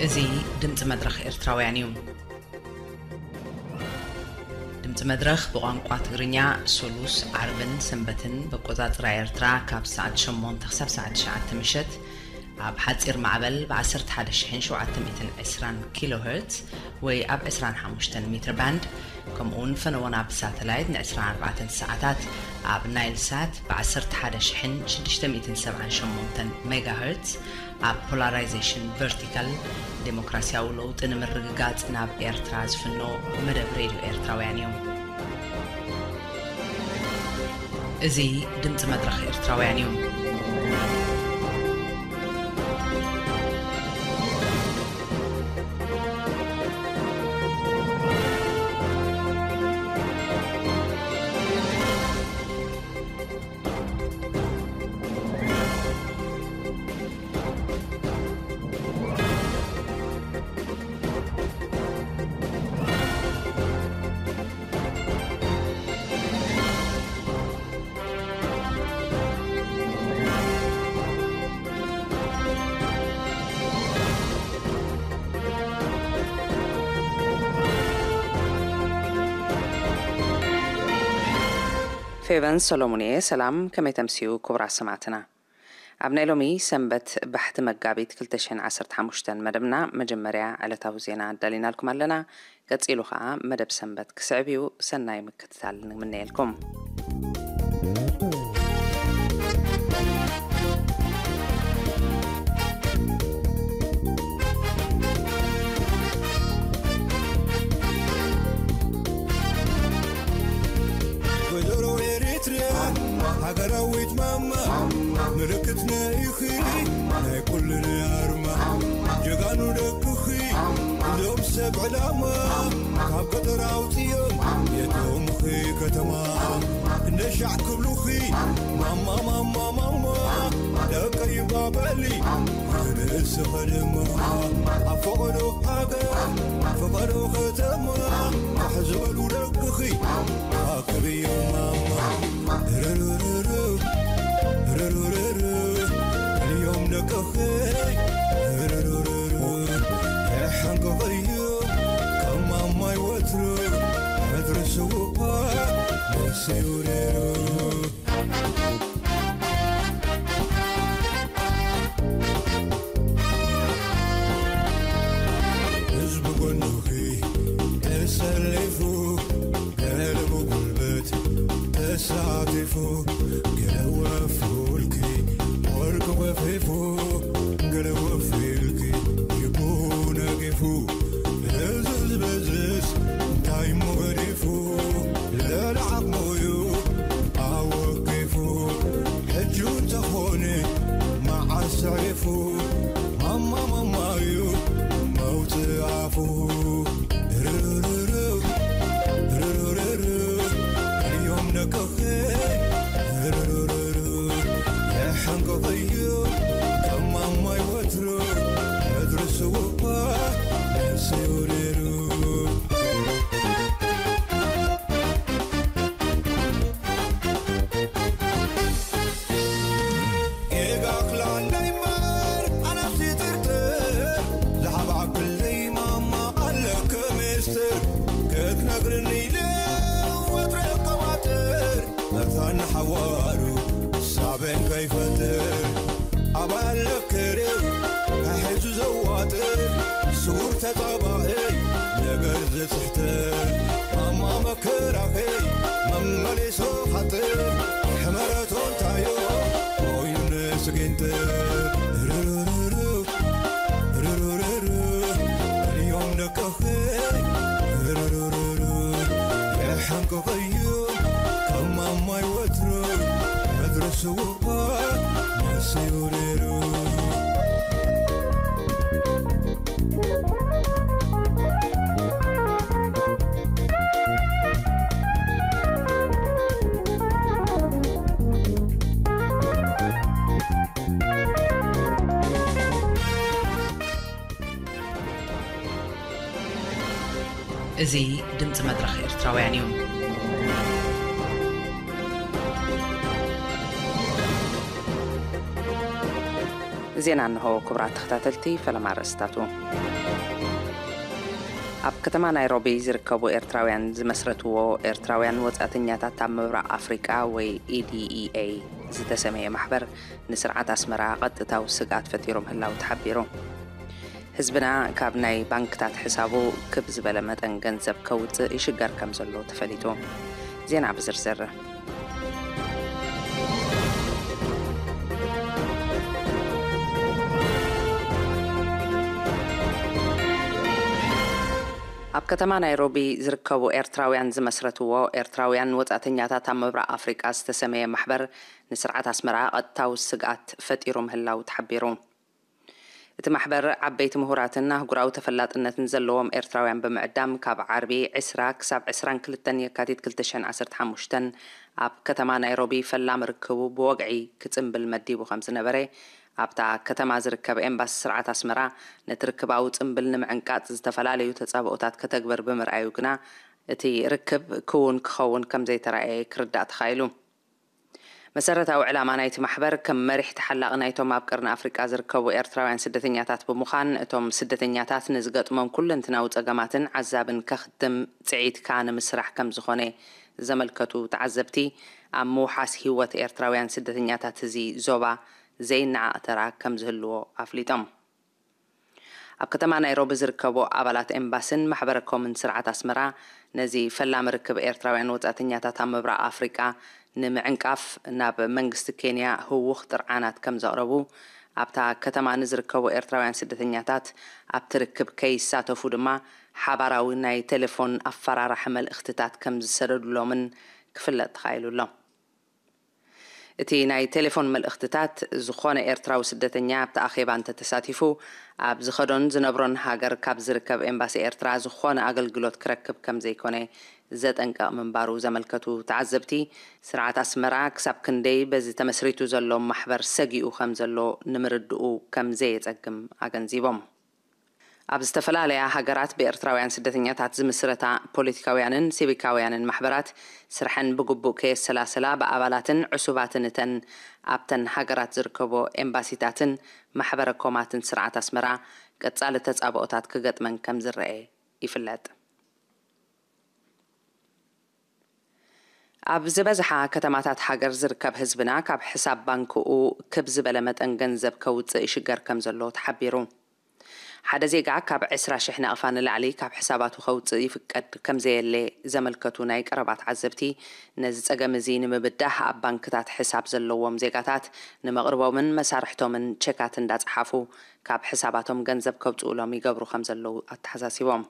እዚ ድምፂ መድረኽ ኤርትራውያን እዩ። ድምፂ መድረኽ ብቋንቋ ትግርኛ ሱሉስ፣ ዓርብን ሰንበትን ብኣቆፃፅራ ኤርትራ ካብ ሰዓት ሸሞንተ ክሳብ ሰዓት ትሽዓተ ምሸት ኣብ ሓፂር ማዕበል ብ ዓሰርተ ሓደ ሺሕን ሸውዓተ ሚእትን ዕስራን ኪሎ ሄርትዝ ወይ ኣብ ዕስራን ሓሙሽተን ሜትር ባንድ፣ ከምኡ እውን ፈነወና ብሳተላይት ን ዕስራን ኣርባዕተን ሰዓታት ኣብ ናይል ሳት ብ ዓሰርተ ሓደ ሺሕን ሽዱሽተ ሚእትን ሰብዓን ሸሞንተን ሜጋ ሄርትዝ፣ ኣብ ፖላራይዜሽን ቨርቲካል ዴሞክራሲያዊ ለውጢ ንምርግጋጽ ናብ ኤርትራ ዝፍኖ መደብ ሬድዮ ኤርትራውያን እዩ። እዚ ድምጺ መድረኽ ኤርትራውያን እዩ። ፌቨን ሰሎሙን እየ። ሰላም፣ ከመይ ተምስዩ ክቡራት ሰማዕትና? ኣብ ናይ ሎሚ ሰንበት ባሕቲ መጋቢት ክልተ ሽሕን ዓሰርተ ሓሙሽተን መደብና መጀመርያ ዕለታዊ ዜና ኣዳሊናልኩም ኣለና። ቀጺሉ ኸኣ መደብ ሰንበት ክስዕብ እዩ። ሰናይ ምክትታል ንምነየልኩም። ወይዘሮ ኤሪትርያ ሃገራዊት ማማ፣ ምልክትና ኢኺ ናይ ኩልና ኣርማ። ጀጋኑ ደቅኺ እዞም ሰብ ዕላማ፣ ካብ ገጠር ኣውፅዮም የእትዎምኺ ከተማ። ክንደሻዕ ክብሉኺ ማማ ማማ ማማ፣ ደቀይ ባበሊ ክንእስኸ ድማ ኣብ ፈቐዶ ሃገር ፈቐዶ ከተማ፣ ፋሕ ዝበሉ ደቅኺ ኣክብዮም ማማ። ርርርር፣ ርርርር፣ እዮም ደቅኺ። ርርርር፣ የሓንቅቕዮ ከም ማማይ ወትሩ፣ ሕድሪ ስውኣ ነፍሲ ውሪሩ። ህዝቢ ጎንኺ ተሰሊፉ፣ ገለ ብጉልበት ተሳቲፉ፣ ገለ ወፊልኪ ወርቂ ገፊፉ፣ ገለ ወፊልኪ ልቡ ነጊፉ። እዝዝ በዝዝ እንታይ እሞ ገዲፉ፣ ልዕሊ ዓቕሙ'ዩ ኣወቂፉ። ሕጂ እንተኾነ መዓስ ኣዕሪፉ፣ ማማ ማማ'ዩ መውጽኢ ኣፉ። ርርርርው፣ ርርርርው፣ እዮም ደቅኺ። ርርርርው፣ የሓንቅቕዮ ከም ማማይ ወትሩ፣ ምድሪ ስውእ እኳ ነፍሲ ውሪሩ። ጌጋ ክላለይ እምበር ኣነፍሲ ጥርጥር፣ ዝሓብኣክለይ ማማ ኣለክ ሚስጥር። ክትነግርኒ ኢለ ወትረ ቀባጥር፣ መታን ሓዋሩ ሳበን ከይፈጥር። ኣባል ለክርብ ካሒዙ ዘዋጥር፣ ስውር ተጻባኢ ነገር ዝጽሕትር። ማማ መከራኺ መመሊሱ ኻጥር፣ ሕመረቶ እንታዮ ኮይኑ ንስጊንጥር። ርርርርው፣ ርርርርው፣ እዮም ደቅኺ። ርርርርው፣ የሓንቅቕዮ ከም ማማይ ወትሩ፣ ምድሪ ስውእ እኳ ነፍሲ ውሪሩ። እዚ ድምፂ መድረኽ ኤርትራውያን እዩ። ዜና እንሆ። ክቡራት ተኸታተልቲ፣ ፈለማ ኣርእስታቱ። ኣብ ከተማ ናይሮቢ ዝርከቡ ኤርትራውያን ዝመስረትዎ ኤርትራውያን ወጻእተኛታት ኣብ ምብራቕ ኣፍሪቃ ወይ ኢዲኢኤ ዝተሰመየ ማሕበር ንስርዓት ኣስመራ ቀጥታዊ ስግኣት ፈጢሩ ምህላው ተሓቢሩ። ህዝብና ካብ ናይ ባንክታት ሕሳቡ ክብ ዝበለ መጠን ገንዘብ ከውጽእ ይሽገር ከም ዘሎ ተፈሊጡ። ዜና ብዝርዝር። ኣብ ከተማ ናይሮቢ ዝርከቡ ኤርትራውያን ዝመስረትዎ ኤርትራውያን ወጻእተኛታት ኣብ ምብራቕ ኣፍሪቃ ዝተሰመየ ማሕበር ንስርዓት ኣስመራ ቀጥታዊ ስግኣት ፈጢሩ ምህላው ተሓቢሩ። እቲ ማሕበር ዓበይቲ ምሁራትን ኣህጉራዊ ተፈላጥነትን ዘለዎም ኤርትራውያን ብምዕዳም ካብ ዓርቢ ዕስራ ክሳብ ዕስራን ክልተን የካቲት ክልተ ሽሕን ዓሰርተ ሓሙሽተን ኣብ ከተማ ናይሮቢ ፈላሚ ርክቡ ብወግዒ ክጽንብል መዲቡ ከም ዝነበረ ኣብታ ከተማ ዝርከብ ኤምባሲ ስርዓት ኣስመራ ነቲ ርክባዊ ጽንብል ንምዕንቃጽ ዝተፈላለዩ ተጻብኦታት ከተግብር ብምርኣዩ ግና እቲ ርክብ ክውን ክኸውን ከም ዘይተራእየ ክርዳእ ተኻኢሉ። መሰረታዊ ዕላማ ናይቲ ማሕበር ከም መሪሕ ተሓላቒ ናይቶም ኣብ ቀርኒ ኣፍሪቃ ዝርከቡ ኤርትራውያን ስደተኛታት ብምዃን እቶም ስደተኛታት ንዝገጥሞም ኩለንትናዊ ጸገማትን ዓዛብን ከኽትም ጽዒትካ ንምስራሕ ከም ዝኾነ ዘመልከቱ ተዓዘብቲ ኣብ ምውሓስ ህይወት ኤርትራውያን ስደተኛታት እዚ ዞባ ዘይነዓቕ ተራ ከም ዝህልዎ ኣፍሊጦም። ኣብ ከተማ ናይሮቢ ዝርከቡ ኣባላት ኤምባስን ማሕበረ ኮምን ስርዓት ኣስመራ ነዚ ፈላሚ ርክብ ኤርትራውያን ወጻእተኛታት ኣብ ምብራቕ ኣፍሪቃ ንምዕንቃፍ ናብ መንግስቲ ኬንያ ህውኽ ጥርዓናት ከም ዘቕረቡ ኣብታ ከተማ ንዝርከቡ ኤርትራውያን ስደተኛታት ኣብቲ ርክብ ከይሳተፉ ድማ ሓባራዊ ናይ ቴሌፎን ኣፈራራሕ መልእኽትታት ከም ዝሰደዱሎምን ክፍለጥ ተኻኢሉ ኣሎ። እቲ ናይ ቴሌፎን መልእኽትታት ዝኾነ ኤርትራዊ ስደተኛ ኣብቲ ኣኼባ እንተተሳቲፉ ኣብ ዝኸዶን ዝነብሮን ሃገር ካብ ዝርከብ ኤምባሲ ኤርትራ ዝኾነ ኣገልግሎት ክረክብ ከም ዘይኮነ ዘጠንቀቕ ምንባሩ ዘመልከቱ ተዓዘብቲ ስርዓት ኣስመራ ክሳብ ክንደይ በዚ ተመስሪቱ ዘሎ ማሕበር ሰጊኡ ከም ዘሎ ንምርድኡ ከም ዘየጸግም ኣገንዚቦም። ኣብ ዝተፈላለያ ሃገራት ብኤርትራውያን ስደተኛታት ዝምስረታ ፖለቲካውያንን ሲቪካውያንን ማሕበራት ስርሐን ብግቡእ ከየሰላሰላ ብኣባላትን ዕሱባትን እተን ኣብተን ሃገራት ዝርከቦ ኤምባሲታትን ማሕበረ ኮማትን ስርዓት ኣስመራ ቀጻሊ ተጻብኦታት ክገጥመን ከም ዝረኤ ይፍለጥ። ኣብ ዝበዝሓ ከተማታት ሃገር ዝርከብ ህዝብና ካብ ሕሳብ ባንክኡ ክብ ዝበለ መጠን ገንዘብ ከውጽእ ይሽገር ከም ዘሎ ተሓቢሩ። ሓደ ዜጋ ካብ ዕስራ ሽሕ ናቕፋ ንላዕሊ ካብ ሕሳባቱ ከውጽእ ይፍቀድ ከም ዘየለ ዘመልከቱ ናይ ቀረባ ተዓዘብቲ፣ ነዚ ጸገም እዚ ንምብዳህ ኣብ ባንክታት ሕሳብ ዘለዎም ዜጋታት ንመቕርቦምን መሳርሕቶምን ቸካት እንዳጸሓፉ ካብ ሕሳባቶም ገንዘብ ከውጽኡሎም ይገብሩ ከም ዘለዉ ኣተሓሳሲቦም።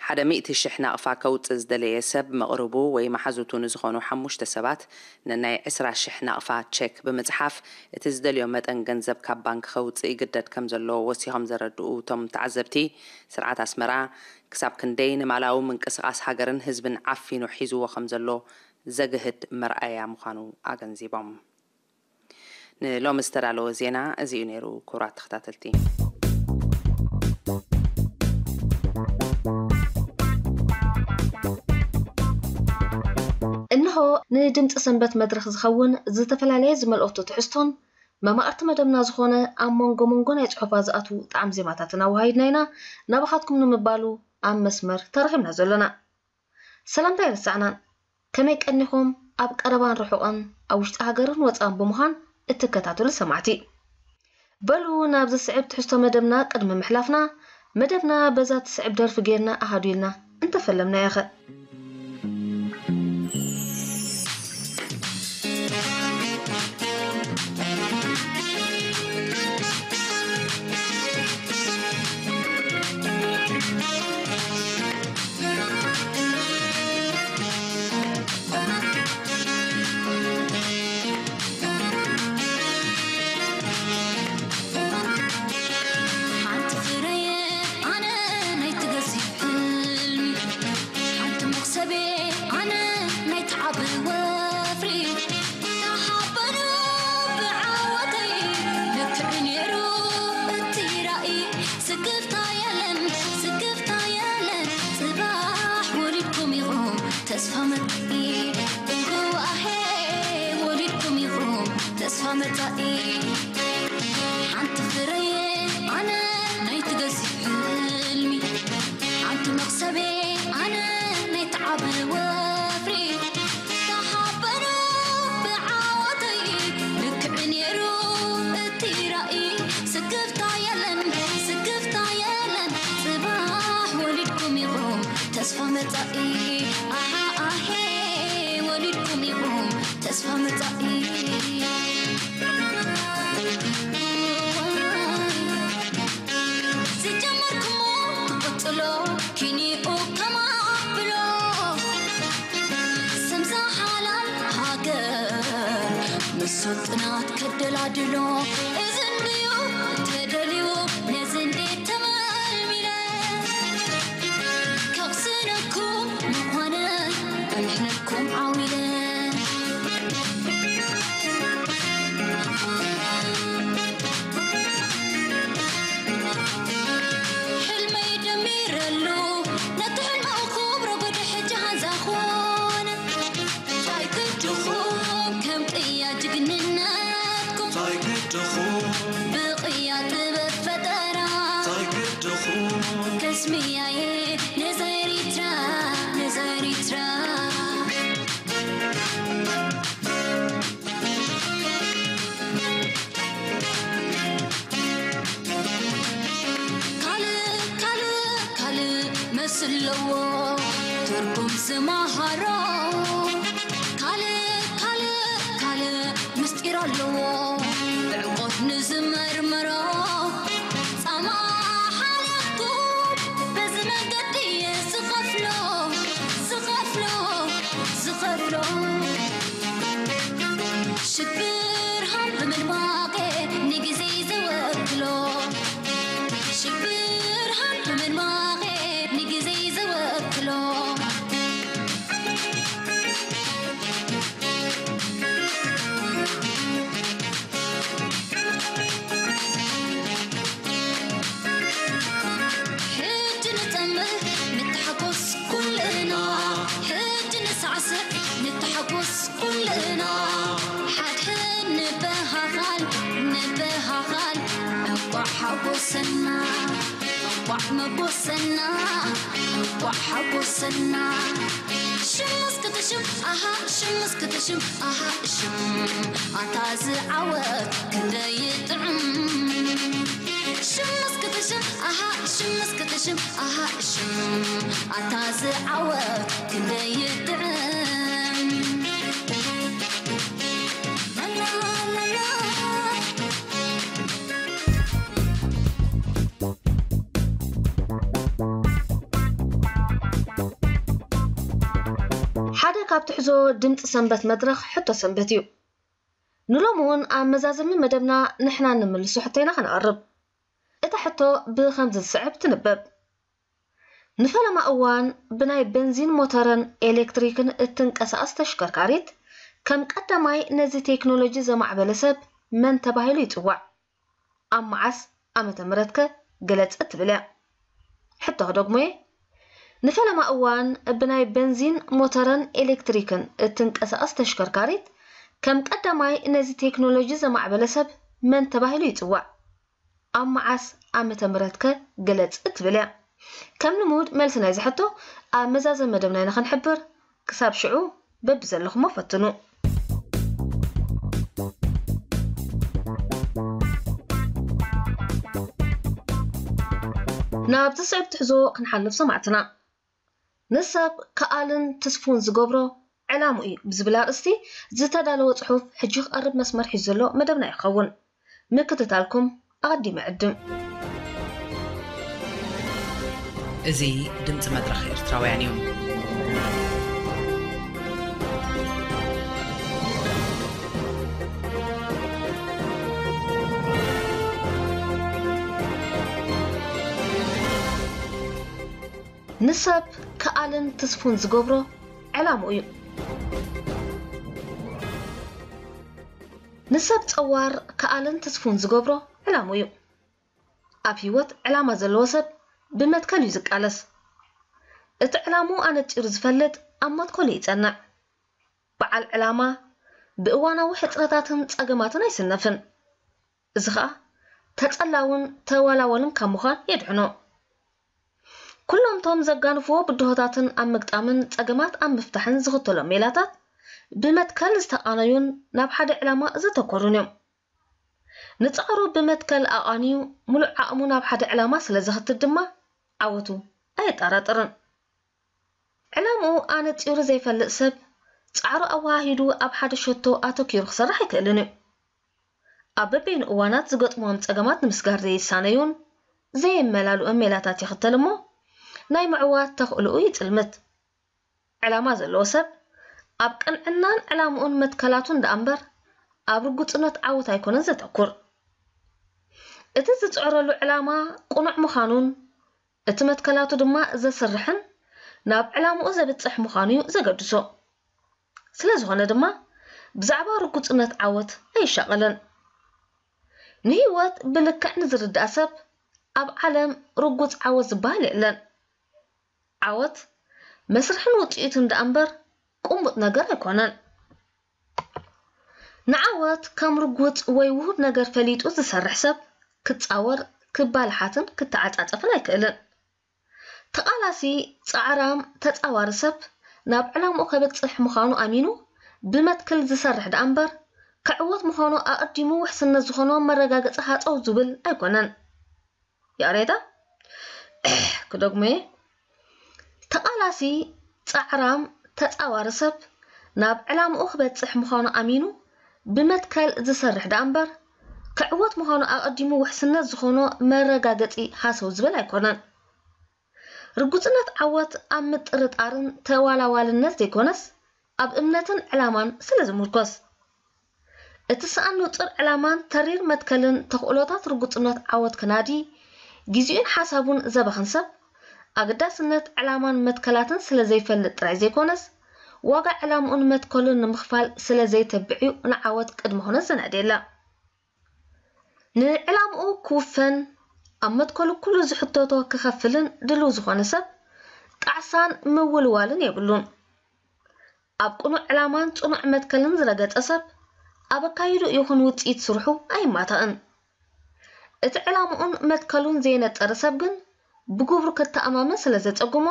ሓደ ሚእቲ ሽሕ ናቕፋ ከውጽእ ዝደለየ ሰብ መቕርቡ ወይ መሓዙቱ ንዝኾኑ ሓሙሽተ ሰባት ነናይ ዕስራ ሽሕ ናቕፋ ቸክ ብምጽሓፍ እቲ ዝደልዮ መጠን ገንዘብ ካብ ባንክ ከውጽእ ይግደድ ከም ዘሎ ወሲኾም ዘረድኡ እቶም ተዓዘብቲ፣ ስርዓት ኣስመራ ክሳብ ክንደይ ንማላዊ ምንቅስቓስ ሃገርን ህዝብን ዓፊኑ ሒዝዎ ከም ዘሎ ዘግህድ መርኣያ ምዃኑ ኣገንዚቦም። ንሎሚ ዝተዳለወ ዜና እዚ እዩ ነይሩ። ክቡራት ተኸታተልቲ፣ እንሆ ንድምፂ ሰንበት መድረኽ ዝኸውን ዝተፈላለየ ዝመልኦቱ ትሕዝቶን መማቕርቲ መደብና ዝኾነ ኣብ መንጎ መንጎ ናይ ፅሑፋ ዝኣትዉ ጣዕም ዜማታትን ኣወሃሂድና ኢና ናባኻትኩም ንምባሉ ኣብ መስመር ተረኺብና ዘሎና። ሰላምታ ኣይረሳዕናን። ከመይ ቀኒኹም? ኣብ ቀረባን ርሑቕን፣ ኣብ ውሽጢ ሃገርን ወፃእን ብምዃን እትከታተሉ ሰማዕቲ። በሉ ናብ ዝስዕብ ትሕዝቶ መደብና ቅድሚ ምሕላፍና፣ መደብና በዛ ትስዕብ ደርፊ ጌርና ኣሃዱ ኢልና እንተፈለምናዮ ኸ? ተስፋ መጻኢ ዝጀመርኩሞ ክቕጽሎ ኪኒኡ ከማብሎ ስምዛ ሓላል ሃገር ምስ ጥናት ከደላድሎ እዚ እንድዩ ተደልዩ ነዚ እንዴት ተመልሚለ ከቕስነኩም ምዃነ ብምሕነትኩም ዓው ኢለ ሕልመይ ደሚረሉ ነቲ ሕልመ ክብሮ ጉድ ሕጂ ሃዛ ኾነ ታይ ግድኹም ከም ቅያ ጅግንነትኩም ታይ ግድኹም ብቕያ ጥበብ ፈጠራ ታይ ግድኹም ከስምያየ ነዛ ኤሪትራ ነዛ ኤሪትራ ካልእ ካልእ ካልእ መስለዎ ትርጉም ዝመሃሮ ካልእ ካልእ ካልእ ምስጢር ኣለዎ ብዕቆት ንዝመርምሮ ጻማ ሓልያትኩም በዚ መንገዲ እየ ዝኸፍሎ ዝኸፍሎ ዝኸፍሎ ሽብርሃን ብምድማቐ ንግዜ ዘወክሎ ሽብርሃን ብምድማቐ ንግዜ ዘወክሎ ሕጂ ንጠምዕ ንተሓጎስ ኩልና ሕጂ ንሳዕስዕ ንተሓጎስ ኩልና ሓድሕድ ንበሃሃል ንበሃሃል እንቋዕ ሓጎሰና እንቋዕ መጎሰና እንቋዕ ሓጎሰና ሽም እስክትሽም ኣሃ ሽም እስክትሽም ኣሃ ሽም ኣታ ዝዓወት ክንደይ ጥዑም ሽም እስክትሽም ኣሃ ሽም እስክትሽም ኣሃ ሽም ኣታ ዝዓወት ክንደይ ጥዑም ላላላላ ሓደ ካብ ትሕዞ ድምፂ ሰንበት መድረኽ ሕቶ ሰንበት እዩ። ንሎሚ እውን ኣብ መዛዘሚ መደብና ንሕና ንምልሶ ሕቶ ኢና ከነቕርብ። እታ ሕቶ ብኸምዚ ዝስዕብ ትንበብ። ንፈለማ እዋን ብናይ በንዚን ሞተርን ኤሌክትሪክን እትንቀሳቐስ ተሽከርካሪት ከም ቀዳማይ ነዚ ቴክኖሎጂ ዘማዕበለ ሰብ መን ተባሂሉ ይጽዋዕ? ኣብ መዓስ ዓመተ ምህረትከ ግለጽ እትብል እያ። ሕቶ ክደግሞ እየ። ንፈለማ እዋን ብናይ በንዚን ሞተርን ኤሌክትሪክን እትንቀሳቐስ ተሽከርካሪት ከም ቀዳማይ ነዚ ቴክኖሎጂ ዘማዕበለ ሰብ መን ተባሂሉ ይጽዋዕ? ኣብ መዓስ ዓመተ ምህረትከ ግለጽ እትብል እያ። ከም ልሙድ መልሲ ናይዚ ሕቶ ኣብ መዛዘሚ መደብና ኢና ክንሕብር። ክሳብ ሽዑ በብዘለኹሞ ፈትኑ። ናብ ዝስዕብ ትሕዞ ክንሓልፍ ሰማዕትና። ንሰብ ከኣልን ትስፉን ዝገብሮ ዕላምኡ እዩ ብዝብል ኣርእስቲ ዝተዳለወ ጽሑፍ ሕጂ ክቐርብ መስመር ሒዙ ዘሎ መደብና ይኸውን። ምክትታልኩም ኣቐዲመ ዕድም። እዚ ድምፂ መድረኽ ኤርትራውያን እዩ። ንሰብ ከኣልን ትስፉን ዝገብሮ ዕላምኡ እዩ። ንሰብ ጸዋር ከኣልን ትስፉን ዝገብሮ ዕላምኡ እዩ። ኣብ ህይወት ዕላማ ዘለዎ ሰብ ብመትከል እዩ ዝቃለስ። እቲ ዕላምኡ ኣነጺሩ ዝፈልጥ ኣብ መትከሉ ይጸንዕ። በዓል ዕላማ ብእዋናዊ ሕጽረታትን ጸገማትን ኣይስነፍን። እዚ ኸኣ ተጸላውን ተወላወልን ካብ ምዃን የድሕኖ። ኩሎም እቶም ዘጋንፍዎ ብድሆታትን ኣብ ምግጣምን ጸገማት ኣብ ምፍታሕን ዝኽተሎም ሜላታት ብመትከል ዝተቓነዩን ናብ ሓደ ዕላማ ዘተኮሩን እዮም። ንጻዕሩ ብመትከል ኣቓንዩ ምሉእ ዓቕሙ ናብ ሓደ ዕላማ ስለ ዘኽትት ድማ ዓወቱ ኣየጠራጥርን። ዕላምኡ ኣነጺሩ ዘይፈልጥ ሰብ ጻዕሩ ኣወሃሂዱ ኣብ ሓደ ሸቶ ኣተኪሩ ክሰርሕ ኣይክእልን እዩ። ኣብ በበይኑ እዋናት ዝገጥምዎም ጸገማት ንምስጋር ዘይሳነዩን ዘየመላልኡን ሜላታት ይኽተል እሞ፣ ናይ ምዕዋት ተኽእሎኡ ይጽልምት። ዕላማ ዘለዎ ሰብ ኣብ ቅንዕናን ዕላምኡን መትከላቱን ደኣ እምበር ኣብ ርጉጽነት ዓወት ኣይኮነን ዘተኩር። እቲ ዝጽዕረሉ ዕላማ ቅኑዕ ምዃኑን እቲ መትከላቱ ድማ ዘስርሕን ናብ ዕላምኡ ዘብጽሕ ምዃኑ እዩ ዘገድሶ። ስለ ዝኾነ ድማ ብዛዕባ ርጉጽነት ዓወት ኣይሻቐልን። ንህይወት ብልክዕ ንዝርዳእ ሰብ ኣብ ዓለም ርጉጽ ዓወት ዝበሃል የለን። ዓወት መስርሕን ውጽኢቱን ደኣ እምበር ቅሙጥ ነገር ኣይኮነን። ንዓወት ከም ርጉጽ ወይ ውሁድ ነገር ፈሊጡ ዝሰርሕ ሰብ ክጻወር፣ ክባልሓትን ክተዓጻጸፍን ኣይክእልን። ተቓላሲ፣ ጻዕራም፣ ተጻዋሪ ሰብ ናብ ዕላምኡ ከብጽሕ ምዃኑ ኣሚኑ ብመትክል ዝሰርሕ ደኣ እምበር ክዕወት ምዃኑ ኣቐዲሙ ውሕስነት ዝኾኖ መረጋገጺ ሃጸው ዝብል ኣይኮነን። ያሬዳ ክደግሞ እየ። ተቓላሲ፣ ጻዕራም፣ ተጻዋሪ ሰብ ናብ ዕላምኡ ክበጽሕ ምዃኑ ኣሚኑ ብመትከል ዝሰርሕ ደኣ እምበር ክዕወት ምዃኑ ኣቐዲሙ ውሕስነት ዝኾኖ መረጋገጺ ሃሰው ዝብል ኣይኮነን። ርጉጽነት ዓወት ኣብ ምጥርጣርን ተዋላዋልነት ዘይኮነስ ኣብ እምነትን ዕላማን ስለ ዝምርኮስ። እቲ ሰኣን ንጹር ዕላማን ተሪር መትከልን ተኽእሎታት ርጉጽነት ዓወት ክናዲ ግዜኡን ሓሳቡን ዘባኽን ሰብ ኣገዳስነት ዕላማን መትከላትን ስለ ዘይፈልጥ ጥራይ ዘይኮነስ ዋጋ ዕላምኡን መትከሉን ንምኽፋል ስለ ዘይተብዕ እዩ ንዓወት ቅድመ ኩነት ዘናድየላ። ንዕላምኡ ክውፈን ኣብ መትከሉ ኩሉ ዝሕተቶ ክኸፍልን ድልው ዝኾነ ሰብ ጣዕሳን ምውልዋልን የብሉን። ኣብ ቅኑዕ ዕላማን ጽኑዕ መትከልን ዝረገጸ ሰብ ኣብ ኣካይድኡ ይኹን ውጽኢት ስርሑ ኣይማታእን። እቲ ዕላምኡን መትከሉን ዘየነጸረ ሰብ ግን ብግብሩ ክተኣማመን ስለ ዘጸግሞ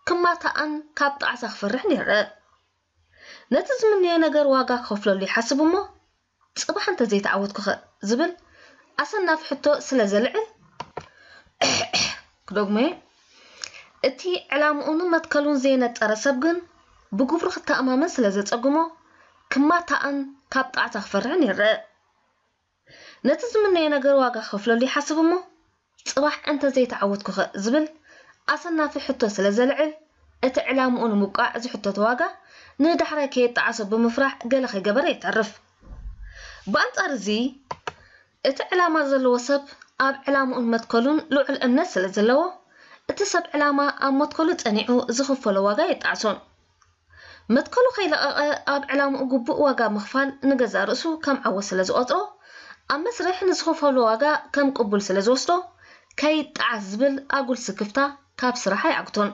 ክማታእን ካብ ጣዕሳ ክፈርሕን ይረአ። ነቲ ዝምነዮ ነገር ዋጋ ክኸፍለሉ ይሓስብ እሞ ጽባሕ እንተዘይተዓወትኩኸ ዝብል ኣሰናፊ ሕቶ ስለ ዘልዕል ክደግሞ እየ። እቲ ዕላምኡን መትከሉን ዘየነጸረ ሰብ ግን ብግብሩ ክተኣማመን ስለ ዘጸግሞ ክማታእን ካብ ጣዕሳ ክፈርሕን ይረአ። ነቲ ዝምነዮ ነገር ዋጋ ክኸፍለሉ ይሓስብ እሞ ጽባሕ እንተዘይተዓወትኩኸ ዝብል ኣሰናፊ ሕቶ ስለ ዘልዕል እቲ ዕላምኡ ንምብቃዕ ዝሕተቶ ዋጋ ንዳሕራይ ከየጣዕሶ ብምፍራሕ ገለ ከይገበረ የተርፍ። ብኣንጻር እዚ እቲ ዕላማ ዘለዎ ሰብ ኣብ ዕላምኡን መትከሉን ልዑል እምነት ስለ ዘለዎ እቲ ሰብ ዕላማ ኣብ መትከሉ ጸኒዑ ዝኽፈሎ ዋጋ የጣዕሶን። መትከሉ ከይለቐቐ ኣብ ዕላምኡ ግቡእ ዋጋ ምኽፋል ንገዛእ ርእሱ ከም ዓወት ስለ ዝቖጽሮ ኣብ መስርሕ ንዝኸፈሎ ዋጋ ከም ቅቡል ስለ ዝወስዶ ከይጠዓስ ዝብል ኣጉል ስክፍታ ካብ ስራሕ ኣይዓግቶን።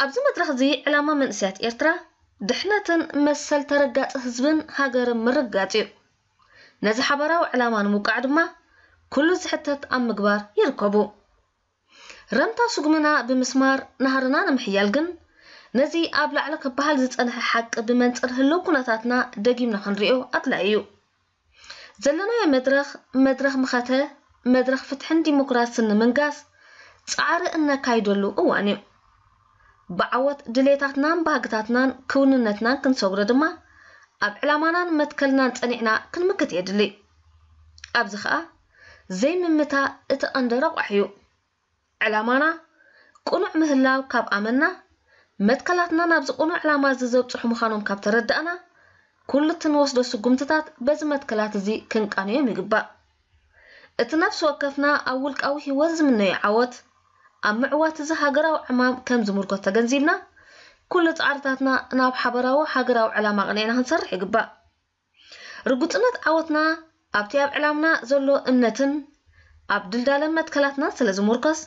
ኣብዚ መድረኽ እዚ ዕላማ መንእሰያት ኤርትራ ድሕነትን መሰል ተረጋጺ ህዝብን ሃገርን ምርግጋጽ እዩ። ነዚ ሓባራዊ ዕላማ ንምውቃዕ ድማ ኩሉ ዝሕተት ኣብ ምግባር ይርከቡ። ረምታ ስጉምና ብምስማር ናህርና ንምሕያል ግን ነዚ ኣብ ላዕሊ ክበሃል ዝጸንሐ ሓቂ ብመንጽር ህልው ኩነታትና ደጊምና ክንሪኦ ኣድላዪ እዩ። ዘለናዮ መድረኽ መድረኽ መኸተ፣ መድረኽ ፍትሕን ዲሞክራስን ንምንጋስ ጻዕሪ እነካይደሉ እዋን እዩ። ብዓወት ድሌታትናን ባህግታትናን ክውንነትናን ክንሰጉሮ ድማ ኣብ ዕላማናን መትከልናን ጸኒዕና ክንምክት የድሊ። ኣብዚ ኸኣ ዘይምምታ እቲ ቀንዲ ረቋሒ እዩ። ዕላማና ቅኑዕ ምህላው ካብ ኣመና፣ መትከላትና ናብዚ ቅኑዕ ዕላማ እዚ ዘብጽሑ ምዃኖም ካብ ተረዳእና፣ ኩሉ እቲ ንወስዶ ስጉምትታት በዚ መትከላት እዚ ክንቃንዮም ይግባእ። እቲ ነፍሲ ወከፍና ኣብ ውልቃዊ ህይወት ዝምነዮ ዓወት፣ ኣብ ምዕዋት እዚ ሃገራዊ ዕማም ከም ዝምርኮት ተገንዚብና፣ ኩሉ ጻዕርታትና ናብ ሓበራዊ ሃገራዊ ዕላማ ኣቕኒዕና ክንሰርሕ ይግባእ። ርጉጽነት ዓወትና ኣብቲ ኣብ ዕላምና ዘሎ እምነትን ኣብ ድልዳለ መትከላትናን ስለ ዝምርኮስ፣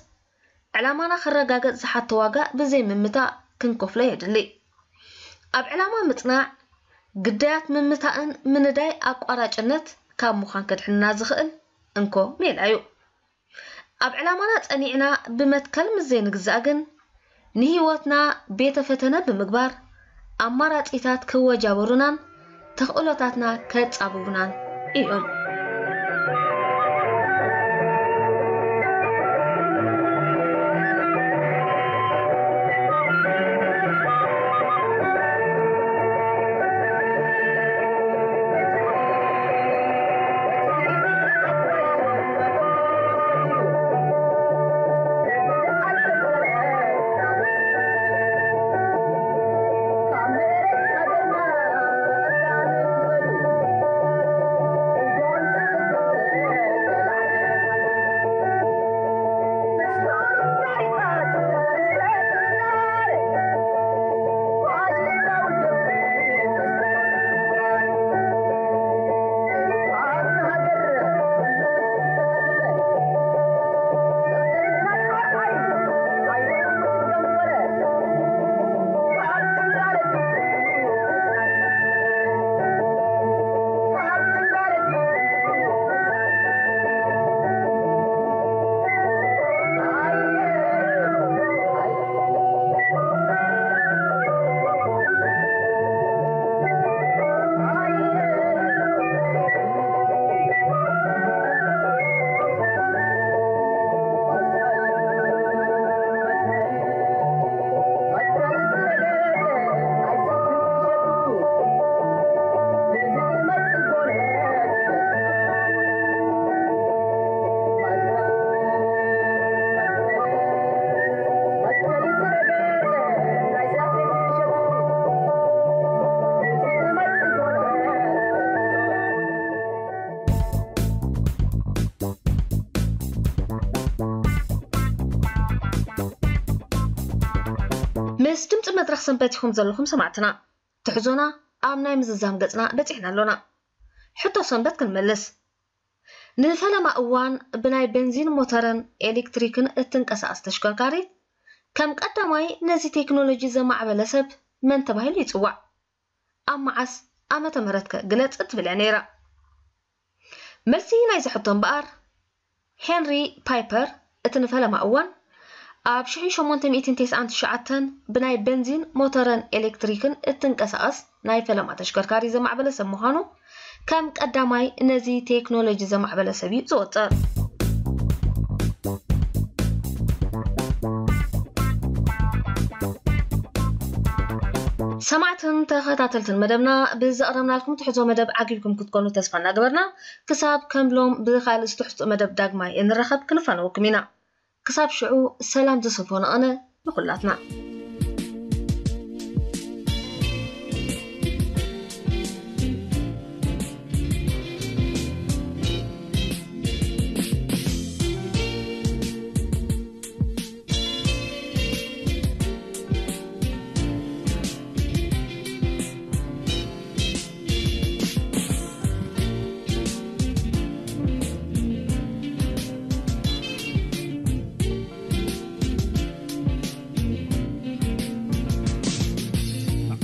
ዕላማና ክረጋገጽ ዝሓቶ ዋጋ ብዘይ ምምታእ ክንከፍሎ የድሊ። ኣብ ዕላማ ምጽናዕ፣ ግዳያት ምምታእን ምንዳይ ኣቋራጭነት ካብ ምዃን ከድሕንና ዝኽእል እንኮ ሜላ እዩ። ኣብ ዕላማና ጸኒዕና ብመትከል ምስ ዘይንግዛእ ግን፣ ንህይወትና ቤተ ፈተነ ብምግባር፣ ኣማራጺታት ክወጃበሩናን ተኽእሎታትና ከጻብቡናን እዮም። ምስ ድምፂ መድረኽ ሰንበት ኢኹም ዘለኹም ሰማዕትና። ትሕዞና ኣብ ናይ ምዝዛም ገፅና በፂሕና ኣሎና። ሕቶ ሰንበት ክንመልስ። ንፈለማ እዋን ብናይ ቤንዚን ሞተርን ኤሌክትሪክን እትንቀሳቐስ ተሽከርካሪት ከም ቀዳማይ ነዚ ቴክኖሎጂ ዘማዕበለ ሰብ መን ተባሂሉ ይጽዋዕ? ኣብ መዓስ ዓመተ ምህረት ከ ግለጽ እትብል እያ ነይራ። መልሲ ናይዚ ሕቶ እምበኣር ሄንሪ ፓይፐር እቲ ንፈለማ እዋን ኣብ ሽሕን ሸሞንተ ሚእትን ተስዓን ትሽዓተን ብናይ ቤንዚን ሞተርን ኤሌክትሪክን እትንቀሳቐስ ናይ ፈለማ ተሽከርካሪ ዘማዕበለ ሰብ ምዃኑ ከም ቀዳማይ ነዚ ቴክኖሎጂ ዘማዕበለ ሰብ እዩ ዝቑጸር። ሰማዕትን ተኸታተልትን መደብና ብዘቕረብናልኩም ትሕዞ መደብ ዓጊብኩም ክትኮኑ ተስፋ እናገበርና ክሳብ ከም ሎም ብኻልእ ትሕዝቶ መደብ ዳግማይ እንረኸብ ክንፋነወኩም ኢና። ክሳብ ሽዑ ሰላም ዝሰፈኖ ኣነ ንኹላትና።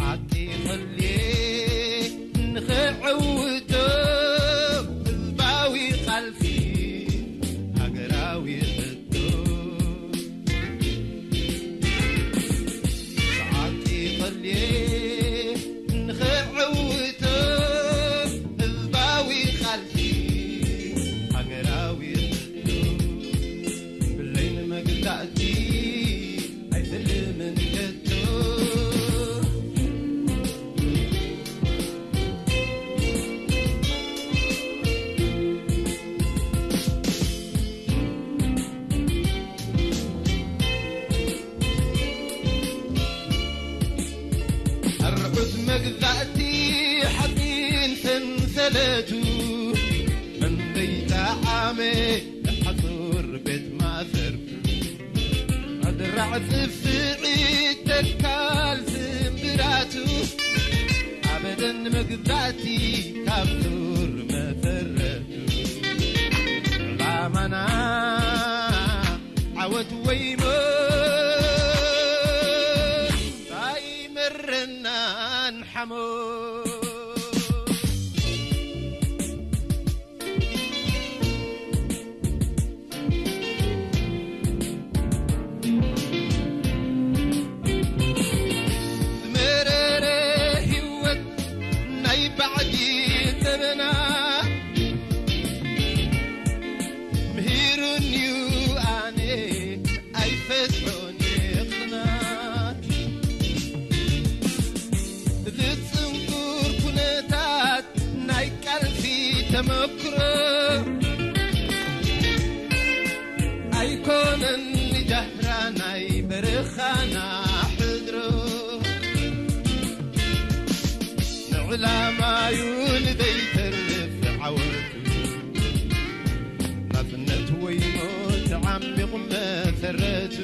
ዓቂ ኸልየ ንኽዕውቶ ህዝባዊ ቃልሲ ሃገራዊ ሕቶ። ዓቂ ኸልየ ንኽዕውቶ ህዝባዊ ቃልሲ ሃገራዊ ሕቶ። ብለይ ንመግዛእቲ ኣይስልምን ከቶ። ኣርዑት መግዛእቲ ሓፂን ሰንሰለቱ መንበይ ጠዓመ ሓፁር ቤት ማእሰርቱ ኣድራዕ ጽፍዒት ተካል ስምብራቱ ኣበደን መግዛእቲ ካብ ሱር መሰረቱ ዕላማና ዓወት ወይ ሞት ኣይመረናን ሓሞት። ዝመረረ ህይወት ናይ ባዕዲ ዘበና ምሂሩን እዩ ኣነ ኣይፈትሖን የቕናት። እዚ ጽንኩር ኩነታት ናይ ቃልሲ ተመክሮ ኣይኮነን ንጃህራ ናይ በረኻና ሕድሮ። ንዕላማዩ ንዘይተርፍ ዓወቱ ናጽነት ወይ ሞት ዓሚቑ መሰረቱ።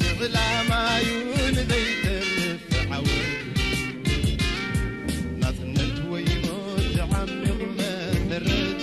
ንዕላማዩ ንዘይተርፍ ዓወቱ ናጽነት ወይ ሞት ዓሚቑ መሰረቱ።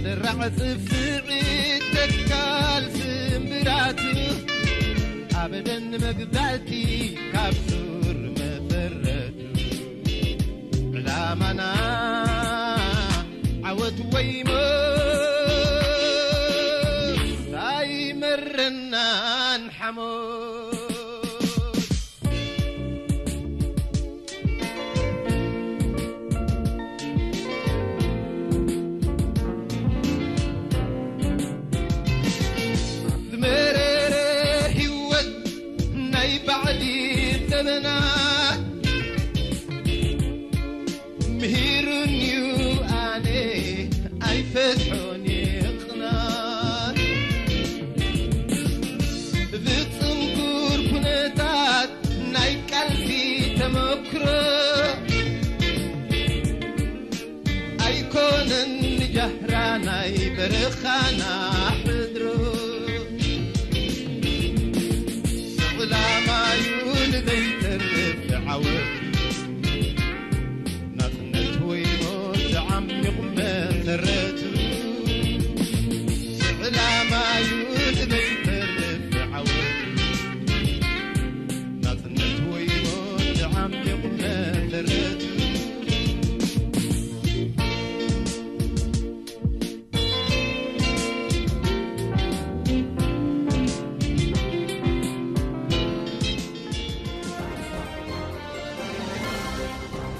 ድራዕ ጽፍዒ ተካል ስምብራቱ ኣበደን መግባልቲ ካብ ሱር መሰረቱ ዕላማና ዓወት ወይ ሞት ኣይመረናን ሓሞት። ዝመረረ ህይወት ናይ ባዕዲ ዘመናት ምሂሩን እዩ ኣነ ኣይፈትሖን ይቕናት። ብጽንኩር ኩነታት ናይ ቃልሲ ተመክሮ ኣይኮነን ጃህራ ናይ በረኻና ሕድሮ። ዕላማዩ ንዘይተርፍ ዓወት ናጽነት ወይ ሞት ዓሚቕ መሰረቱ። ዕላማዩ ንዘይተርፍ ዓወት ናጽነት ወይ ሞት ዓሚቕ መሰረቱ።